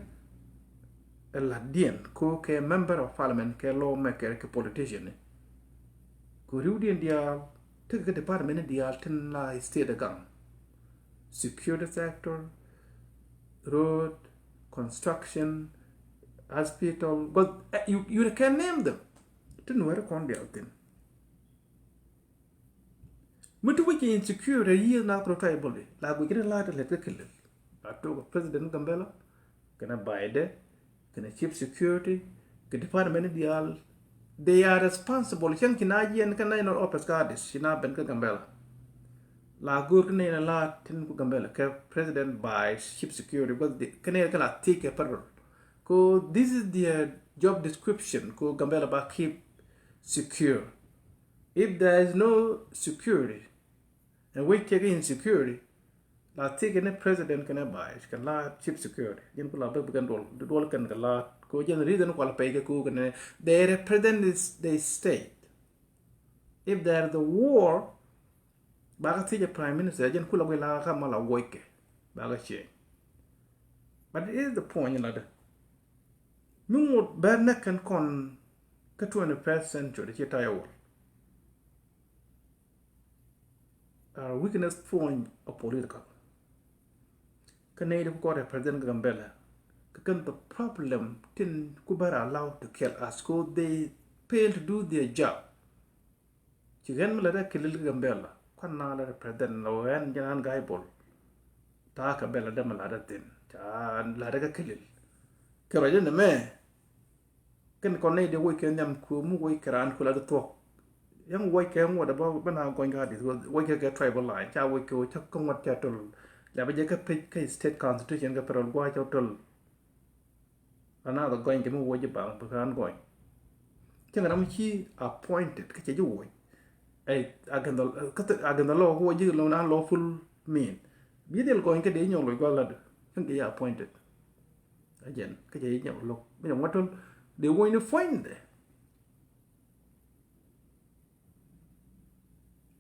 Ɛ la diɛn ko kɛ member of parliament kɛ lawmaker kɛ politician ni. Ko riw diɛn diaal, ti kɛ department ni diaal tin la state a gaŋ. Security sector, road, construction, hospital, but, eh, you, you can name them. Ti Nuɛri kɔn diaal thin. Mi ti wec kɛ insecurity yieth na kuro tribal, la guic kɛ ni la ti lɛt kä kilil. La tok president Gambela, kɛnɛ baidɛ, kɛnɛ chief security, kɛ department diaal, they are responsible. Cäŋ ci na jiɛn kä national office kä Addis, ci na ben kä Gambela. La go̱o̱r kä nɛy na la tin ku Gambela kɛ president by chief security, but the, kä nɛy kä la thiec kɛ federal. Ko this is their job description, ko Gambela ba keep secure. If there is no security, and we take insecurity, la thiec kɛ ni president kɛnɛ vice, kɛ la chief security. Jɛn ku la bek bek kɛn duɔl, duɔl kɛn kɛ la, ko jɛn reason kual pɛy kɛ ko kɛnɛ, they represent this, the state. If there is a war, ba kɛ thiec a prime minister, jɛn ku la bek la ka ma la wuɔc kɛ, ba kɛ change. But it is the point la dɛ. Mi ŋot bɛr nɛ kɛn kɔn kä twenty-first century ci tayɛ wal. Are weakness point of political. Kä nɛy di ku kɔn represent Gambela. Kä kɛn the problem tin ku bɛ allow to kill us, 'cause they fail to do their job. Ci ɣän mi la dee kilil Gambela, kuan na la represent la ɣän jɛn an Guy Bol. Ta̱a̱ kɛ bɛ la dee mi la dee thin. Ca la dee kä kilil. Kɛ rɔ jɛ nɛ mɛ. Kɛn kɔn nɛy dee woc kɛ nhiam ku mi woc kɛ raan ku la di thuɔ̱k. Yɛn woc kɛ ŋuɔt bä bä na gɔny ka di woc kɛ kɛ tribal line ca woc kɛ woc ca kä ŋuɔt ca töl. Lɛ bä jɛ kä pec kä state constitution kä federal gua̱a̱c ca töl. La na dɔ gɔny kɛ mi woc jɛ baŋ bä kɛ raan gɔny. Cɛ ŋɛ ram ci appointed kä cɛ ji̱ woc. Ɛ against the, kä against the law kä woc ji̱ lɔ na lawful mean. Bi dhil gɔny kä dee nyɔk loc gua̱a̱k la dee. Cɛ ŋɛ jɛ appointed. Agent kä jɛ nyɛ lo̱k mi nyɛ ŋuɔ̱t tol dee wo̱ny ni puɔ̱nydɛ.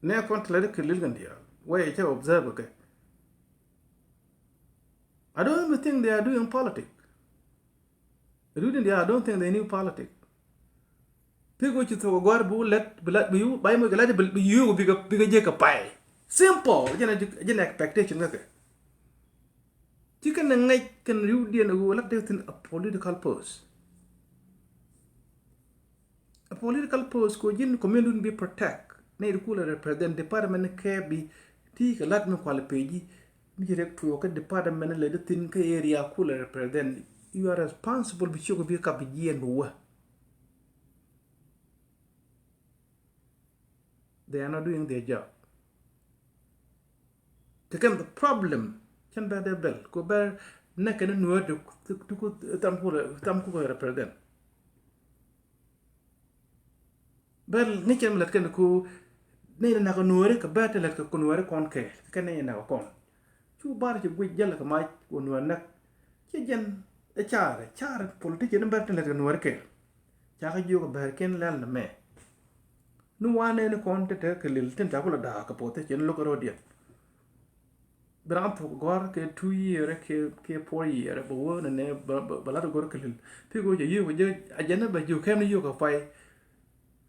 Nɛ kɔn ti la di kɛ lil kɛn diaal wee cɛ observe kɛ. I don't even think they are doing politic. Reading diaal, I don't think they knew politic. Pik wä ci thok a guar bi wä lɛt bi lɛt bi yu bay mɔ kɛ lɛt bi yu bikɛ bikɛ jek kɛ pay. Simple. Jɛn a jɛn expectation kä kɛ. Ci kɛn a ŋɛc kɛn riw diɛn a wä lɛt dee thin a political post. A political post ko ji̱n community bi protect. Nɛ di kula represent department kɛ bi ti kɛ lɛt mi kual page. Mi ci rek tuɔ kɛ department lɛ di thin kɛ area kula represent. You are responsible bi ciok bi kap bi jiɛn bi wä. They are not doing their job. Kɛ kɛn the problem cɛn bɛ dee bɛl ko bɛ nɛ kɛn nuɔ̱ɔ̱r ti ku tham ku tham ku represent. Bɛ ŋi̱cɛn mi lät kɛn ku nɛy ni nak nuɔ̱ɔ̱ri kɛ bɛ ti lät kɛ ku nuɔ̱ɔ̱ri kɔn kɛ kɛ nɛy ni nak kɔn. Cu bar ci guic jäl kɛ mac ku nuɔ̱ɔ̱r näk. Ci jɛn Ɛ carɛ carɛ politician bɛr tin lät kɛ nuɔri kɛɛl. Cakɛ jiök ɛ bɛr kiɛn lɛl ni mɛ. Ni wanɛ ni kɔn ti te kɛ lil tin ta kulɛ da̱a̱k kɛ politician lo̱k kɛ ro̱diɛn. Bi ram thok gɔ̱r kɛ two year kɛ kɛ four year bɛ wä nɛ nɛ bɛ lat gɔ̱r kɛ lil. Pi go̱ cɛ yio̱k jɛ a jɛn bɛ jiök kɛm ni yio̱k kɛ pay.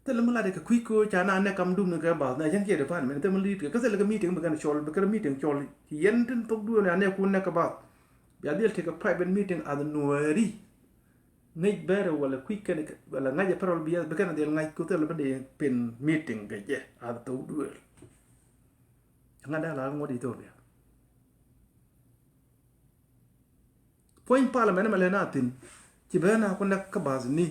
Thilɛ mi lat kɛ kui̱ ko̱ ca na nɛ kam dum ni kɛ bath nɛ jɛn kiɛ department thilɛ mi lit kɛ kä thilɛ kɛ meeting bi kɛn cɔl bi kɛ meeting cɔl. Ci yɛn tin thok duɔl ni a nɛ kun nɛ kɛ bath. Bia dhil tekɛ private meeting ath nuɔri. Ŋäc bɛrɛ wala kui̱ kɛn wala ŋa̱c a pɛrɔl bi bi kɛn a dhil ŋa̱c ku thilɛ bi dee pin meeting kɛ jɛ ath thok duɔl. Ŋa̱t dee la ŋuɔ̱t Ethiopia. Puɔ̱ny parliament mɛ lɛ na thin ci bɛ na ku nɛk kä bath ni.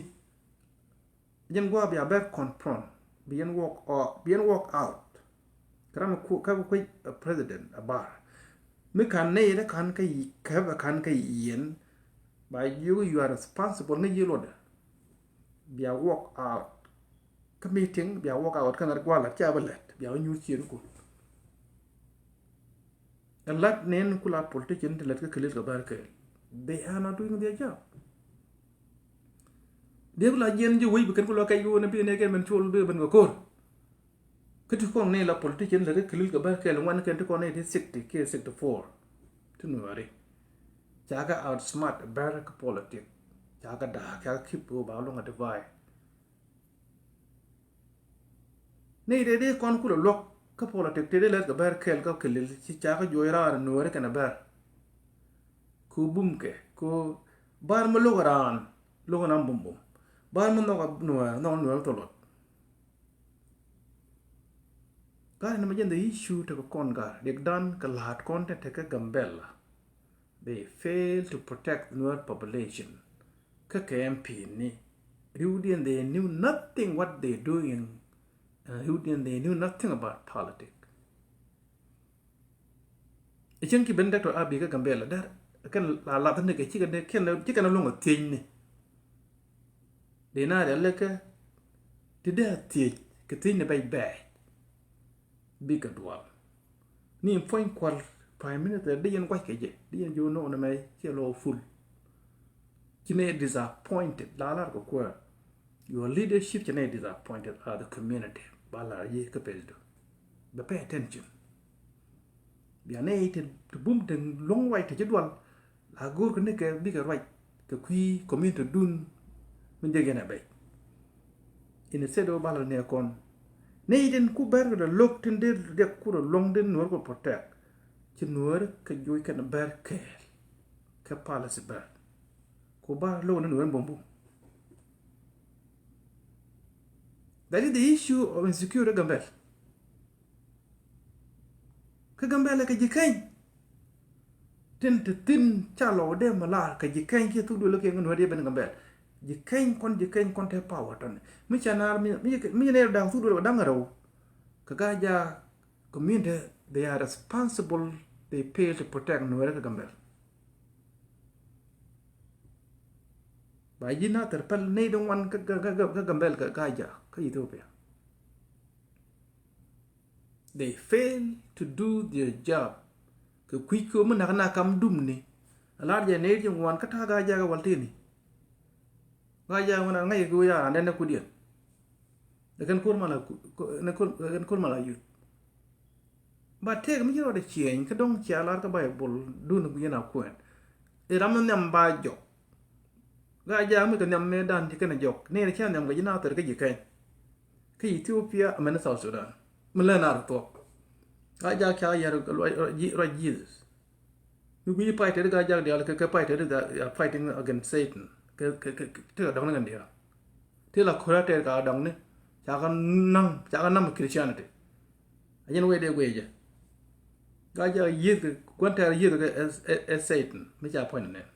Jɛn gua̱a̱ bia bɛr confront bi yɛn walk out, bi yɛn walk out. Kɛ ram kä kuec a president a bar mi kan nɛy rɛ kan kä yi kɛp a kan kä yi yɛn. Ba jiök you are responsible ni yi luɔtdɛ. Bia walk out kä meeting bia walk out kä ŋa̱t gua̱a̱ lat cia bä lɛt bia wä nyuur cier kun. Ɛ lat nɛn kula politician ti lät kä kɛ lil kɛ bär kɛɛl. They are not doing their job. Dee kula jiɛn ji̱ wec bi kɛn kula kɛc wun bi nɛ kɛn ben col bi ben kɛ ko̱r. Kä ti kɔŋ ni la politician lät kä kɛ lil kɛ bär kɛɛl ŋuan kɛn ti kɔŋ ni ti sixty kiɛ sixty four. Ti nuɔri. Ca kɛ outsmart bär kä politic. Ca kɛ da̱a̱k ca kɛ kip kɛ ba luŋ a divide. Ni dee dee kɔn kulɛ luɔk kä politic tëë dee lɛt kɛ bɛr kɛɛl kä kɛ lil ci ca kä juɔc raan nuɔɔri kɛn a bɛr. Ku bum kɛ ku bar mi lo̱k raan lo̱k raan bum bum bar mi nhɔk nuɔɔr nhɔk nuɔɔr thɔlɔt. Gat ni ma jɛn the issue tekɛ kɔn gat riɛk dan kɛ la̱a̱t kɔn te tekɛ Gambɛla. They fail to protect Nuer population. Kä kɛ M P ni riwdiɛn they knew nothing what they doing. Riwdiɛn they knew nothing about politic. Icin ki ben Doctor Abiy kä Gambɛla dɛr kɛn la lath ni kɛ cikɛ ni kɛn cikɛ ni luŋ a thiec ni. Dee na rial lɛ kɛ ti dee a thiec kɛ thiec ni bɛc bɛc. Bikɛ dual ni in puɔ̱ny kual Prime Minister di yɛn gua̱c kɛ jɛ di yɛn ji̱ wä no̱o̱ŋ nɛmɛ ciɛ lɔ ful. Ci nɛ disappointed la lar kɛ kuäär. Your leadership ci nɛ disappointed as the community ba lar yi kä pɛsdu. Bɛ pay attention. Bia nɛ ti bum te luɔ̱ŋ wac te ci dual. La go̱o̱r kɛ ni kɛ bikɛ ruac kɛ kui̱ community dun. Min jɛ gɛn a bɛc in a state of bala ni kɔn. Ni itin ku bɛr kɛ dɛ lo̱k tin dee dek ku dɛ luɔ̱ŋ din nuɔr kɛ protect. Ci nuɔr kɛ juɔc kɛn bɛr kɛɛl kɛ policy bɛr. Ku bar lo̱k ni nuɔr bumbu. That is the issue of insecurity Gambel. Kä Gambɛl kɛ ji̱ keny. Tin te thin ca lɔ dee mi lar kɛ ji̱ keny kiɛ thuk duël kiɛ ŋä nuɔ̱t yɛ ben Gambɛl. Ji̱ keny kɔn ji̱ keny kɔn te power tɔn. Mi ca naar mi mi nɛ da̱ŋ thuk duël kɛ da̱ŋ rɛw. Kɛ Gaa-jaak community they are responsible, they fail to protect nuɔ̱t kɛ Gambɛl. Ba ji̱ na thɛr pɛl ney di ŋuan kä Gambɛl kɛ Gaa-jaak kä Ethiopia. They fail to do their job. Kɛ kui̱c kɛ mi nak na kam dum ni. A lar jɛ nɛy ji̱ ŋuan kä ta̱a̱ Gaa-jaak ɛ wal tini. Gaa-jaak ŋuan a ŋa̱c kɛ wi̱i̱ a randɛ nɛ kudiɛn. Ɛ kɛn ko̱r mal a ku-, ku-, ɛ kɛn ko̱r mal a yuth. Ba tëëk mi ci rɔɔdɛ ciɛɛny kä dɔ̱ŋ cia lar kä Baibol dun gui̱n a kuɛn. Ɛ ram mi nhiam ba jɔk. Gaa-jaak mi kɛ nhiam mëë dan ci kɛn a jɔk. Nɛy cia nhiam kɛ ji̱ Nathɛr kä ji̱ kɛny. Kä Ethiopia amäni South Sudan mi lɛ naar thuɔk. Gaa-jaak ca yɛr ruac Jesus. Mi gui̱ci fighter Gaa-jaak diaal kɛ kɛ fighter they are fighting against Satan. Kɛ kɛ kɛ ti kɛ dɔ̱ŋ ni kɛn diaal. Ti la ko̱ra tɛɛr ka dɔ̱ŋ ni ca kɛ naŋ ca kɛ naŋ Christianity. A jɛn wee dee guiɛ jɛ. Gaa-jaak yieth kɛ gua̱n tɛɛr yieth kɛ ɛ Satan mi ca puɔ̱ny ni nɛn.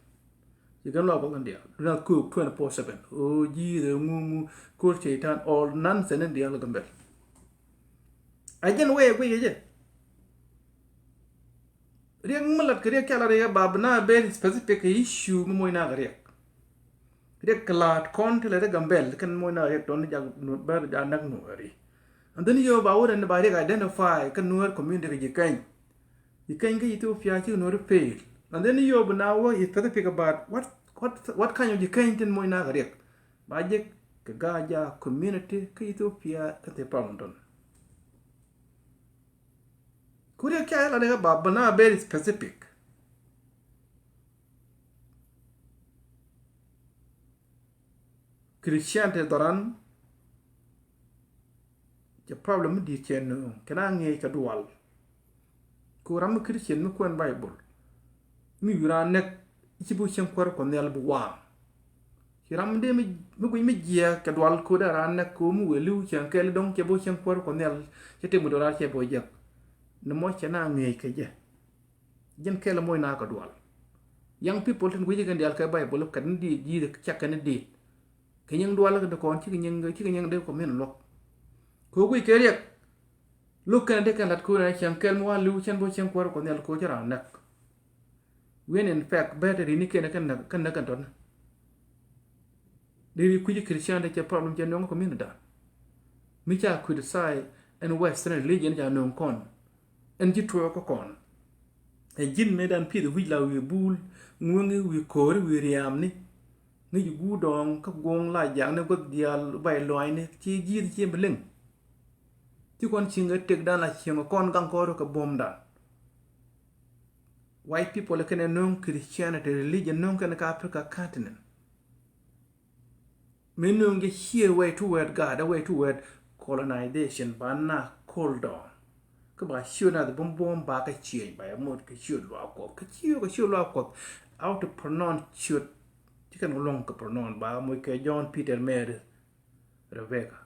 Ci kɛn luaak kɔn diaal. Do not cook twenty four seven. O ji̱ the ŋu ŋu ko̱r cɛy-tan all nonsense in diaal kɛ Gambɛl. A jɛn wee guic kɛ jɛ. Riɛk mi lat kɛ riɛk ca lat riɛk ba bi na very specific kɛ issue mi moc na kɛ riɛk. Riɛk kɛ laat kɔn ti lɛ ri Gambɛl kɛn moc na riɛk tɔn jak bɛr ja nak nuɔri. And then yo ba wurɛ ni ba riɛk identify kɛ nuɔr community kɛ ji̱ kɛny. Ji̱ kɛny kä Ethiopia ci nuɔri fail. And then yo bi na wä specific about what What, what kind of ji̱ keny tin moc nak riɛk? Ba jek kɛ Gaja community kä Ethiopia kä thil problem tɔn. Ku riɛk ca ilat kä ba bä na very specific. Christianity dhɔran cɛ problem mi di̱i̱t cɛ nööŋ kɛn a ŋi̱eec kɛ dual. Ku ram mi Christian mi kuɛn Bible mi wi̱i̱ raan näk i̱ ci bi cieŋ kuäär Kuɔth Nhial bi waaŋ. Ci ram mi dee mi guic mi jiɛɛk kɛ dual ko̱dɛ raan näk ko̱ mi wëë li̱w cieŋ kɛɛl i̱ dɔ̱ŋ cɛ bi cieŋ kuäär Kuɔth Nhial cɛ tëk mi do̱raar cɛ bi jek. Ni mɔ cɛ na ŋi̱eec kɛ jɛ. Jɛn kɛl moc na kɛ dual. Young people tin guic kɛn dial kɛ Bible kɛ ni diit, diit cak kɛ ni diit. Kɛ nyiŋ dual kɛ ni kɔn cikɛ nyiŋ, cikɛ nyiŋ dee kɔ min luɔk. Kɛ guic kɛ riɛk. Lo̱k kɛn dee kɛn lat ko̱n ɛ cɛn kɛl mi wa li̱w cɛn bä cɛn kuäär kɔ nhial ko̱ cɛ ran näk. When in fact bɛ te rini kɛn kɛn näk kɛn näk kɛn tɔn. Dee ri kui̱ci Christian dee cɛ problem cɛ nöŋ community dan. Mi ca criticize ɛn Western religion ca nöŋ kɔn. Ɛn ji̱ tuɔɔk kä kɔn. Ɛ ji̱n mëëdan pi̱th wi̱c la wi̱i̱ buul ŋueŋi wi̱i̱ ko̱ri wi̱i̱ riaamni. Ŋi̱c guur dɔɔŋ kä guɔ̱ŋ la jaŋni guäth diaal bay lua̱a̱nyni ci ji̱th ci mi liŋ. Ci kɔn cieŋ kɛ tëkdan la cieŋ kɔn gaŋ kɔn rɔ kɛ buɔ̱mdan. White people kɛn ɛ no̱o̱ŋ Christianity religion no̱o̱ŋ kɛn kä Africa continent. Mi nööŋ jɛ ciëë way toward God, a way toward colonization, ba na cool down. Kä ba ciöt na the bum bum ba kä ciëc ba ya mot kä ciöt luaak Kuɔth. Kä ciöt kä ciöt luaak Kuɔth. How to pronounce ciöt. Ci kɛn kɛ luɔ̱ŋ kä pronounce ba moc kɛ John, Peter, Mary, Rebecca.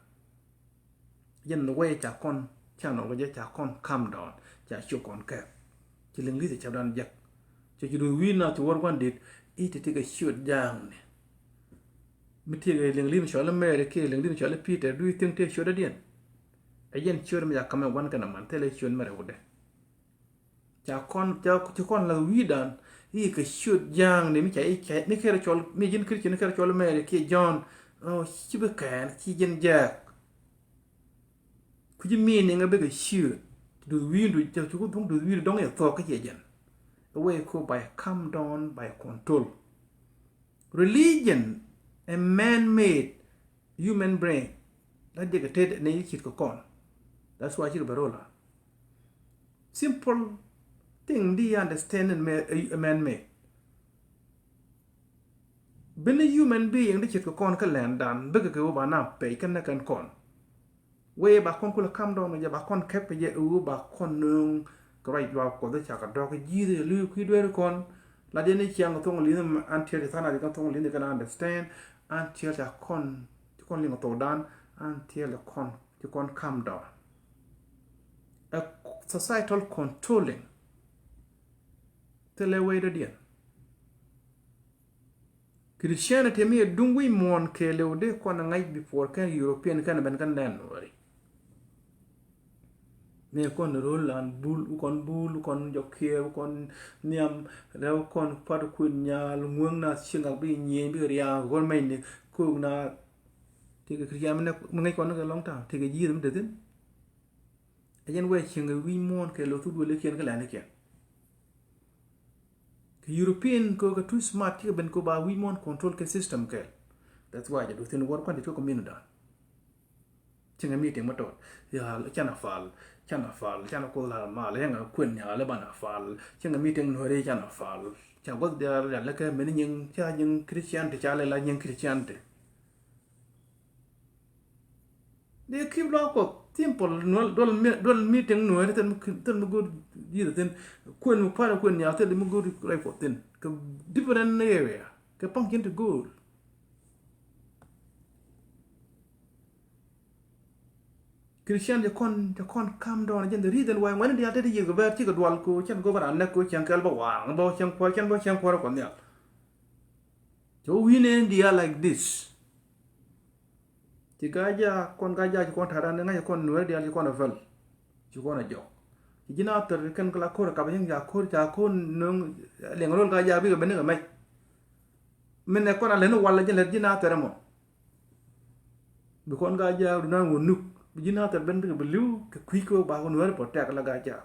Jɛn the way ca kɔn ca nɔl kɛ jɛ ca kɔn calm down ca ciök kɔn kɛɛk. Ci liŋ li̱th ca dan jek. Cɛ ci duth wi̱i̱ na ci wär gua̱n dit i̱ ti ti kɛ ciöt ja̱a̱ŋni. Mi ti kɛ liŋ li̱th mi cɔl i̱ Mary kiɛ liŋ li̱th mi cɔl i̱ Peter, do you think ti ciöt dädiɛn? Ɛ jɛn ciöt mi ca ka̱m ɛ gua̱n kɛn aman thilɛ ciöt mɛrɛ wutdɛ. Ca kɔn ca ci kɔn lath wi̱i̱dan i̱ kɛ ciöt ja̱a̱ŋni mi ca i̱ ca mi kɛrɛ cɔl mi ji̱n Christian kɛrɛ cɔl i̱ Mary kiɛ John. Ci bi kɛɛn ci ji̱n jääk. Kui̱ci meaning a bikɛ ciöt duth wi̱i̱du ca cu ku thuŋ duth wi̱i̱du dɔ̱ŋ yɛ thuɔ̱k kä ciɛ jɛn. A way ko by calm down by control. Religion a man made human brain. La jɛ kɛ tet ni ci kɛ kɔn. That's why ci kɛ bɛ rola. Simple thing di understand in man made. Bini human being di ce̱tkɛ kɔn kä lɛn dan bikɛ kɛ wä ba na pɛc kɛn nɛ kɛn kɔn. Wee ba kɔn kulɛ kam dɔn jɛ ba kɔn kɛp kɛ jɛ wä ba kɔn nööŋ kɛ ruac luaak Kuɔth ca kɛ dɔk ji̱th jɛ luy kui̱ dueeri kɔn. La diɛn ni ciaŋ kɛ thoŋ li̱th an tiɛl ci than a di kɛn thoŋ li̱th kɛn understand an tiɛl ca kɔn ci kɔn liŋ kɛ thok dan an tiɛl kɔn ci kɔn kam dɔn. A societal controlling. Thilɛ wee dɔ̱diɛn. Christianity mi ɛ duŋ wi̱i̱ muɔ̱ɔ̱n kɛɛliw dee kɔn ɛ ŋa̱c before kɛn European kɛn ɛ ben kɛn nɛn nuɔri. Mi ɛ kɔn ro̱l an bul, kɔn bul, kɔn jɔkiɛ, kɔn nhiam, rɛw kɔn pat kuën nyal, ŋuäŋ na cieŋ ak bi nyieny, bi riaŋ, kɔn mɛny ni, kok na, tekɛ Christian mi ŋäc kɔn kɛ long time, tekɛ ji̱th mi dee thin. Ɛ jɛn wee cieŋ kɛ wi̱i̱ muɔ̱ɔ̱n kɛ lo̱th thuk duëlikiɛn kä lɛnikiɛn. Kɛ European kɛ kɛ too smart cikɛ ben kɛ ba wi̱i̱ muɔ̱ɔ̱n control kɛ system kɛ. That's why jɛ du thin wär kuan ti cuk community dan. Cieŋ kɛ meeting mɛ tɔt. Ya canɛ fal, canɛ fal, canɛ kuoth la mal, yɛn kɛ kuën nyal banɛ fal. Cieŋ kɛ meeting nuɔri canɛ fal. Ca guath diaal rial lɛ kɛ meni nyiŋ, ca nyiŋ Christianity, ca lɛ la nyiŋ Christianity. Dee keep luaak Kuɔth simple. Nuɔl duɔl mi, duɔl meeting nuɔri thin mi, thin mi go̱o̱r ji̱th thin. Kuën mi kua̱r kuën nyal thin mi go̱o̱r ruac Kuɔth thin kɛ different area kɛ function ti go̱o̱r. Christian cɛ kɔn, cɛ kɔn calm down. Jɛn the reason why ŋuɛni diaal te ti yieth kɛ bɛr cikɛ dual ko cɛn go̱o̱r bä na näk ko cɛn kɛl bä waaŋ bä cɛn kuɔr, cɛn bä cɛn kuɔr Kuɔth Nhial. Cɛ wä wi̱i̱ nɛn diaal like this. Ci Gaja kɔn, Gaja ci kɔn ta̱a̱dan ŋa̱c kɔn nuɛɛr diaal ci kɔn a väl. Ci kɔn a jɔk. Ci ji̱n a thɛr kɛn kɛ la ko̱r kap ji̱n ca ko̱r, ca ko̱r nöŋ liɛŋ ro̱l Gaja bikɛ ben ni kɛ mɛc. Min ɛ kɔn a lɛn wal ji̱n lɛt ji̱n a thɛr ɛmɔ. Bi kɔn Gaja dunan wä nuk. Bi ji̱n a thɛr ben bikɛ bi li̱w kɛ kui̱ kɛ ba kɛ nuɛɛr protect la Gaja.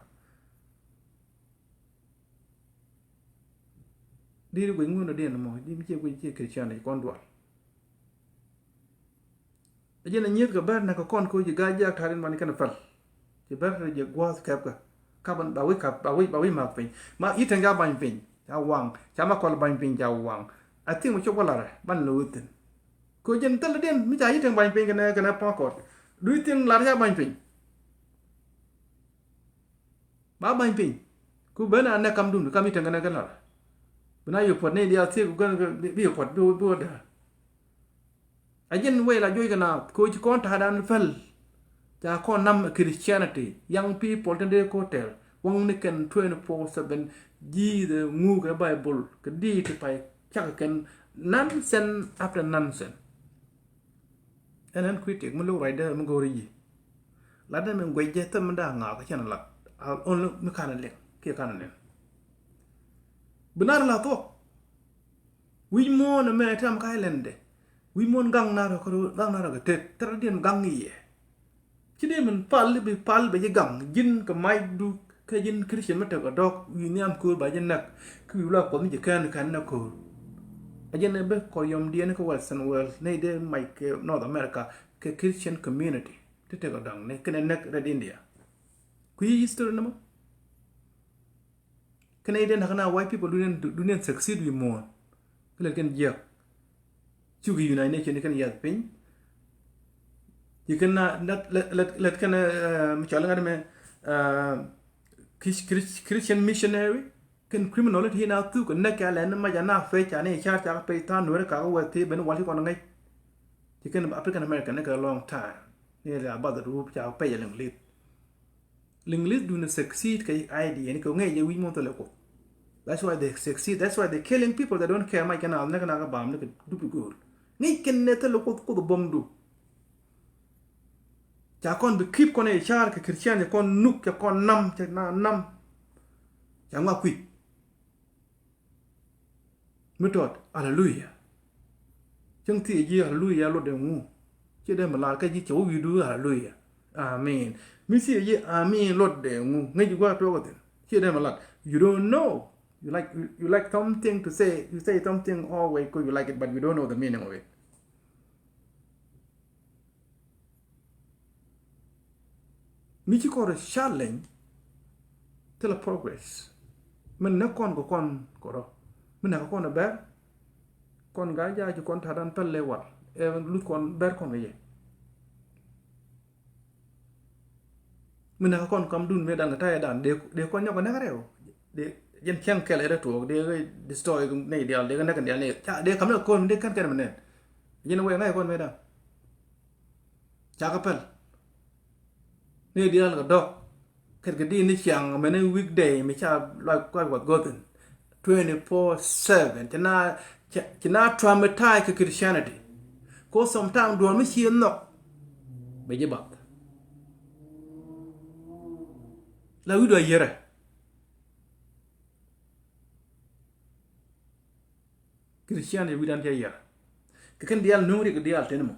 Di̱t guic ŋun a diɛn mɔ, di̱t mi ciɛ guic ciɛ Christian kɔn dual. A jɛn a nyieth kɛ bɛr nɛ kɛ kɔn ko ci ga̱a̱c jiak ta̱a̱ in man kɛn päl. Ci bɛr rɛ jɛ gua̱a̱th kɛp kɛ. Kap ba wi̱c kap, ba wi̱c, ba wi̱c ma̱a̱k piny. Ma i̱ tɛŋ ca ba̱ny piny, ca waŋ. Ca ma kɔl ba̱ny piny, ca waŋ. A thiŋ mi cop kɛ larɛ, ban lɛ wä thi̱n. Ko jɛn thil diɛn mi ca i̱ tɛŋ ba̱ny piny kɛnɛ, kɛnɛ Pangakɔt. Du i̱ thiŋ lar ca ba̱ny piny. Ba ba̱ny piny. Ku ben a nɛ kamdun, kam i̱ tɛŋ kɛnɛ kɛ lar. Bi na yɛ puɔt ni diaal thiek ku kɛn bi, bi yɛ puɔt bi, bi wä däär. A jɛn wei la juɔc kɛ naath, ko ci kɔn ta̱a̱dan päl. Ca kɔn nam Christianity, young people tin dee ko tɛr. Waŋni kɛn twenty four seven, ji̱ the ŋu kɛ Bible, kɛ di ti pay, cak kɛn nonsense after nonsense. Ɛn ɛn kui̱ tiek mi lo̱k ruacdä mi go̱o̱ri ji̱. Latdä mi guɛcdä thäm mi da̱a̱ ŋaak kɛ cɛn lat. A only mi kanɛ liŋ kiɛ kanɛ nɛn. Bi nar la thuɔ̱k. Wi̱c muɔ̱ɔ̱n ɛmɛ tɛm ka̱c lɛndɛ. Wi̱c muɔ̱ɔ̱n gaŋ nar kɛ, gaŋ nar kɛ tet thɛrɛ diɛn gaŋ i̱ yɛ. Ci dee min pal i̱ bi pal bɛ ji̱ gaŋ ji̱n kɛ macdu. Kä ji̱n Christian mi tekɛ dɔ̱k wi̱i̱ nhiam köör ba ji̱ näk. Kä wi̱i̱ la kuɔth mi ji̱ kɛn kɛn nɛ köör. A jɛn ɛ bä kɔ yɔm diɛn kä Western world nɛy dee mac kɛ North America kɛ Christian community ti tekɛ dɔ̱ŋ ni kɛnɛ näk red India. Kui̱ history ni mɔ. Kɛnɛ nɛy dee näk na white people duniɛn, duniɛn succeed wi̱i̱ muɔ̱ɔ̱n. Kä lɛt kɛn jiäk. Cuk United Nations kɛn yath piny. Ci kɛn na, na, lɛt, lɛt, lɛt kɛn, eh, mi cɔal ŋa̱t mɛ, eh, Chris-, Chris-, Christian missionary. Kɛn criminal ti na thuk kɛ näk kɛ alɛn ni mac ana pec ani car cakɛ pec tha̱a̱ŋ nuɛri kakɛ wɛth ti ben wal ci kɔn ŋäc. Ci kɛn African American ni kɛ long time. Ni la bath rup cakɛ pec a Liŋlith. Liŋlith duni succeed kɛ idea ni kɛ ŋäc jɛ wi̱c muɔ̱n thilɛ Kuoth. That's why they succeed. That's why they killing people. They don't care mac kɛ na, ni kɛ na kɛ bam ni kɛ dup di go̱o̱r. Ŋäc kɛn nɛ thilɛ Kuoth, Kuoth bom du. Ca kɔn bi keep kɔn ɛ car kɛ Christian, ca kɔn nuk, ca kɔn nam, ca na nam. Ca ŋɔak kui̱. Mi tɔt, hallelujah. Cäŋ thiec ji̱ hallelujah luɔtdɛ ŋu. Ciɛ dee mi lar kä ji̱ cɛ wä wi̱i̱du hallelujah. Amen. Mi thiec ji̱ amen luɔtdɛ ŋu. Ŋäc ji̱ gua̱a̱th tuɔɔk kä thi̱n. Ciɛ dee mi lar. You don't know. You like, you, you like something to say. You say something always 'cause you like it, but you don't know the meaning of it. Mi ci kɔn rɔ challenge thilɛ progress. Min näk kɔn kɛ kɔn kɛ rɔ. Min näk kɛ kɔn ɛ bɛr. Kɔn gaa jaa ci kɔn ta̱a̱dan päl lɛ wal. Ɛ luth kɔn bɛr kɔn kɛ yɛ. Min näk kɔn kamdun mëë dan kɛ ta̱yɛ dan dee, dee kɔn nyɔk kɛ näk rɛw. Dee jɛn cäŋ kɛl ɛ rɛ tuɔɔk dee kɛ destroy nɛy diaal dee kɛ näk kɛn diaal nɛy. Ca dee kam ni kɛ kɔn mi dee kɛn kɛn mi nɛn. Jɛn wee ŋa̱c kɔn mëë dan. Cakɛ päl. Ni diaal kɛ dɔ̱k. Kɛt kɛ di ni ciaŋ mɛn ni weekday mi ca luac kuac wath go̱thin. Twenty four seven. Ci na, ci, ci na traumatize kɛ Christianity. Ko sometime duɔ̱ɔ̱r mi ci nhɔk. Bɛ ji̱ bath. La wi̱cdu a yierɛ. Christian wi̱dan cɛ yɛr. Kɛ kɛn diaal no̱o̱ŋ rik diaal teni mɔ.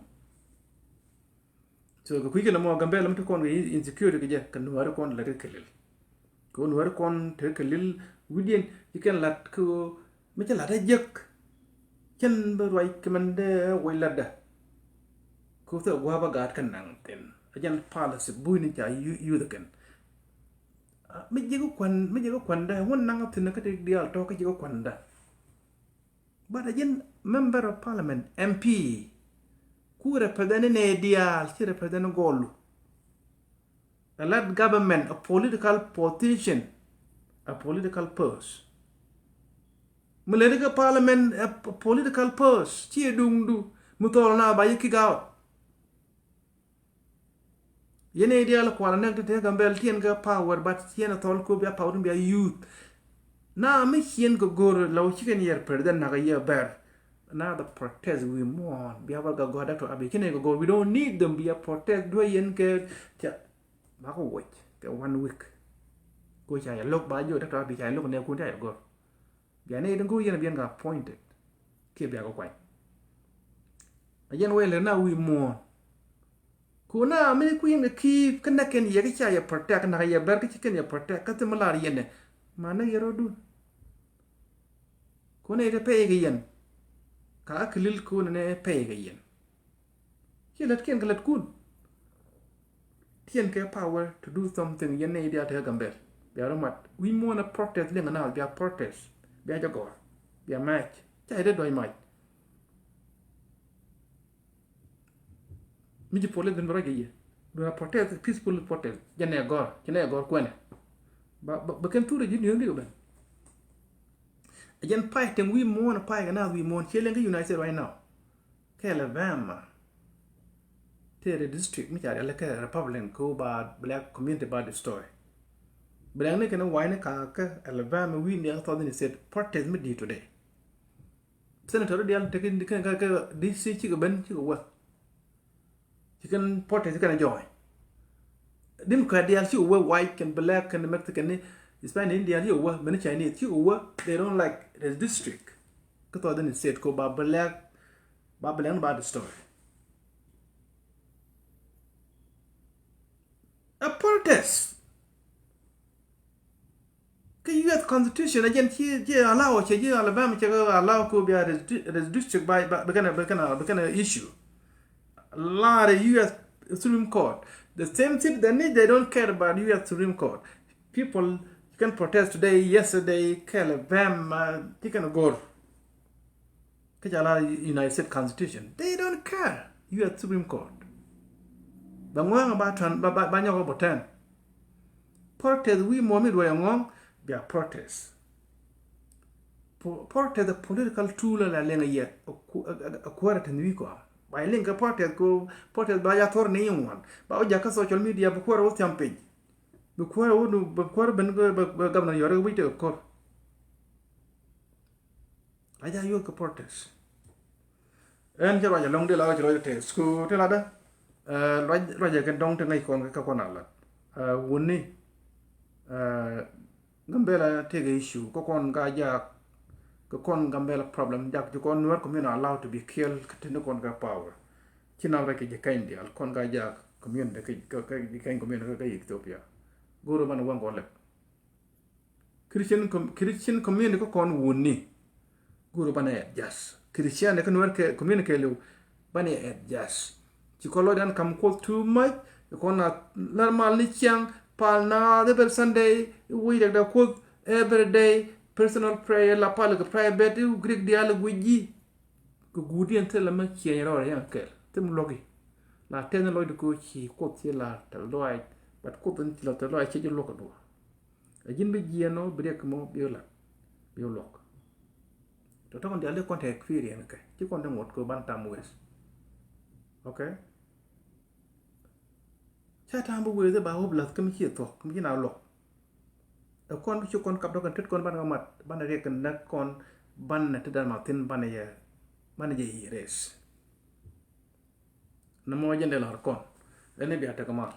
So kɛ kui̱ kɛn mɔ Gambɛla mi ti kɔn kɛ insecurity kɛ jɛ kɛ nuääri kɔn lät kɛ lil. Kɛ nuääri kɔn te kɛ lil wi̱diɛn ci kɛn lat kɛ mi cɛ lat a jek. Cɛn bä ruac kɛ mɛn dee wec latdä. Kɛ thɛ gua̱a̱p a gaat kɛ naŋ thin a jɛn policy buy ni ca youth kɛn. Mi jek kuan, mi jek kuandä ŋun naŋ thin kä ti diaal tɔ̱ kä jek kuandä. But a jɛn member of parliament, M P, ku represent ni nɛ diaal ci represent gɔlu. A lat government a political position, a political post. Mi lɛ kä parliament a political post ci duŋdu mi thɔɔl na ba yi kick out. Yɛn i̱ diaal kual anɛk ti te Gambɛl tiɛn kɛ power but ciɛn a thɔl ko bia power bia youth. Na mi ciɛn kɛ go̱r la wä cikɛn yɛr president nak a yɛ bɛr. Na the protest we mourn bia bal kɛ gɔ̱r Doctor Abiy cinɛ kɛ go̱r we don't need them bia protest duɛ yɛn kɛ ca. Ba kɛ wuc kɛ one week. Ko ca yɛ lo̱k ba jiɔ Doctor Abiy ca yɛ lo̱k nɛ kun ca yɛ go̱r. Bia nɛ yɛ go̱r yɛn a biɛn kɛ appointed kiɛ bia kɛ kuany. A yɛn wee lɛ na wi̱i̱ muɔ̱ɔ̱n. Ku na mi kui̱n kɛ ki̱i̱p kä näk kɛn yɛ kä ca yɛ protect näk yɛ bɛr kä ci kɛn yɛ protect kä thim mi lar yɛn ɛ. Ma näk yɛ rɔ̱dun. Kɔn ɛ te pɛy kɛ yɛn. Ka a kilil kɔn ɛ pɛy kɛ yɛn. Ci lät kiɛn kɛ lät kun. Tiɛn kɛ power to do something yɛn nɛ idial te Gambel. Bia rɔ mat. Wi̱i̱ muɔ̱ɔ̱n a protest liŋ a naath bia protest. Bia jɛ gɔr. Bia mac. Ca ɛ dee duac mac. Mi ji̱ police ben bɛ rɔc kɛ yɛ. Duŋ a protest, peaceful protest. Jɛ nɛ gɔr, cɛ nɛ gɔr kuɛnɛ. Ba, ba, ba kɛn thurɛ ji̱ niöŋ di kɛ ben. A jɛn pay teŋ wi̱i̱ muɔ̱ɔ̱n, pay kɛ naath wi̱i̱ muɔ̱ɔ̱n, ciɛ leŋ kä United right now. Kɛ Alabama. Tëë rɛ district mi ca rial kɛ Republican ko ba black community ba destroy. Black ni kɛn wayni ka kɛ Alabama wi̱i̱ ni a thɔth ni state protest mi di today. Senator dial tekɛ kɛ, kɛ, kɛ D C cikɛ ben cikɛ wä. Cikɛn protest cikɛn join. Democrat dial cikɛ wä, white kɛn black kɛn Mexican ni Hispanic dial cikɛ wä, mɛn Chinese cikɛ wä. They don't like the district. Kä thɔɔth ni state ko ba black, ba black ni ba destroy. A protest. Kä U S Constitution a jɛn ci, ci allow, ci, ci Alabama ci allow ko bia redistrict by, by, bi kɛn a, bi kɛn a, bi kɛn a issue. Lar U S Supreme Court. The same thing, they need, they don't care about U S Supreme Court. People can protest today, yesterday, kɛ Alabama, ci kɛn a gor. Kä ca la United States Constitution. They don't care. U S Supreme Court. Ba ŋuɛŋ ba tɔn, ba, ba, ba nyɔk bɔ tɛn. Protest wi̱i̱ mɔ mi duɔyɛ ŋɔŋ, bia protest. Po-, protest a political tool la liŋ a yɛ, a ku-, a, a, a kuäärä tɛn wi̱i̱ kɔa. Ba liŋ kɛ protest ko, protest ba ya thor ni ŋuan. Ba wä jakä social media, bi kuäärä wä thiam piny. Bi kuäärä wä nu, bi kuäärä ben, bi, bi, bi governor yɔrɛ wi̱i̱ te kor. A ja yuɔth kɛ protest. Ɛn cɛ ruac ɛlɔ̱ŋ di la wä cɛ ruac test ku ti latdä. Ɛ, ruac, ruac ɛ kɛ dɔ̱ŋ ti ŋäc kɔn kɛ kɔn a lat. Ɛ, wuni. Ɛ, Gambela tëëkɛ issue. Kä kɔn ka jak. Kä kɔn Gambela problem jak. Ci kɔn Nuer community allowed to be killed. Kä tini kɔn kɛ power. Ci nam rɛ kɛ ji̱ kɛny dial. Kɔn ka jak community kɛ, kɛ, kɛ ji̱ kɛny community kɛ, kɛ Ethiopia. Go̱o̱r banɛ waŋ kɔn lɛp. Christian com-, Christian community kä kɔn wuni. Go̱o̱r banɛ adjust. Christian kä Nuer kɛ community kɛɛliw banɛ adjust. Ci kɔn lɔcdan kam Kuoth too much. Kɔn a lar mal ni ciaŋ, pal naath every Sunday, i̱ wuc rɛkda Kuoth every day, personal prayer, la pal kɛ private, i̱ Greek diaal i̱ guic ji̱. Kɛ guut yɛn thilɛ mɛ ciɛny rɔɔdɛ yɛn kɛl. Thim luɔ̱ki. La tɛn lɔcdi ko ci Kuoth ci la tɛl duac, but Kuoth in ci la tɛl duac ci ji̱ luɔ̱k kɛ duɔ̱ɔ̱r. A ji̱n bi jiɛɛn ɔ bi riɛk mɔ bi lat bi luɔk. Tɔ tɔkɔn dial di kɔn te experience kɛ ci kɔn te ŋuɔt kɛ ban tam wes. Okay. Ca tam bi wes ba hop lath kä mi ci thuɔk mi ci na luɔk. Ɛ kɔn bi ci kɔn kap dɔkɛn tet kɔn ban kɛ mat ban riɛk kɛ näk kɔn ban nɛ ti dan ma thin ban yɛ ban yɛ erase. Nɛ mɔ jɛn dee lar kɔn. Lɛ ni bia tek mal.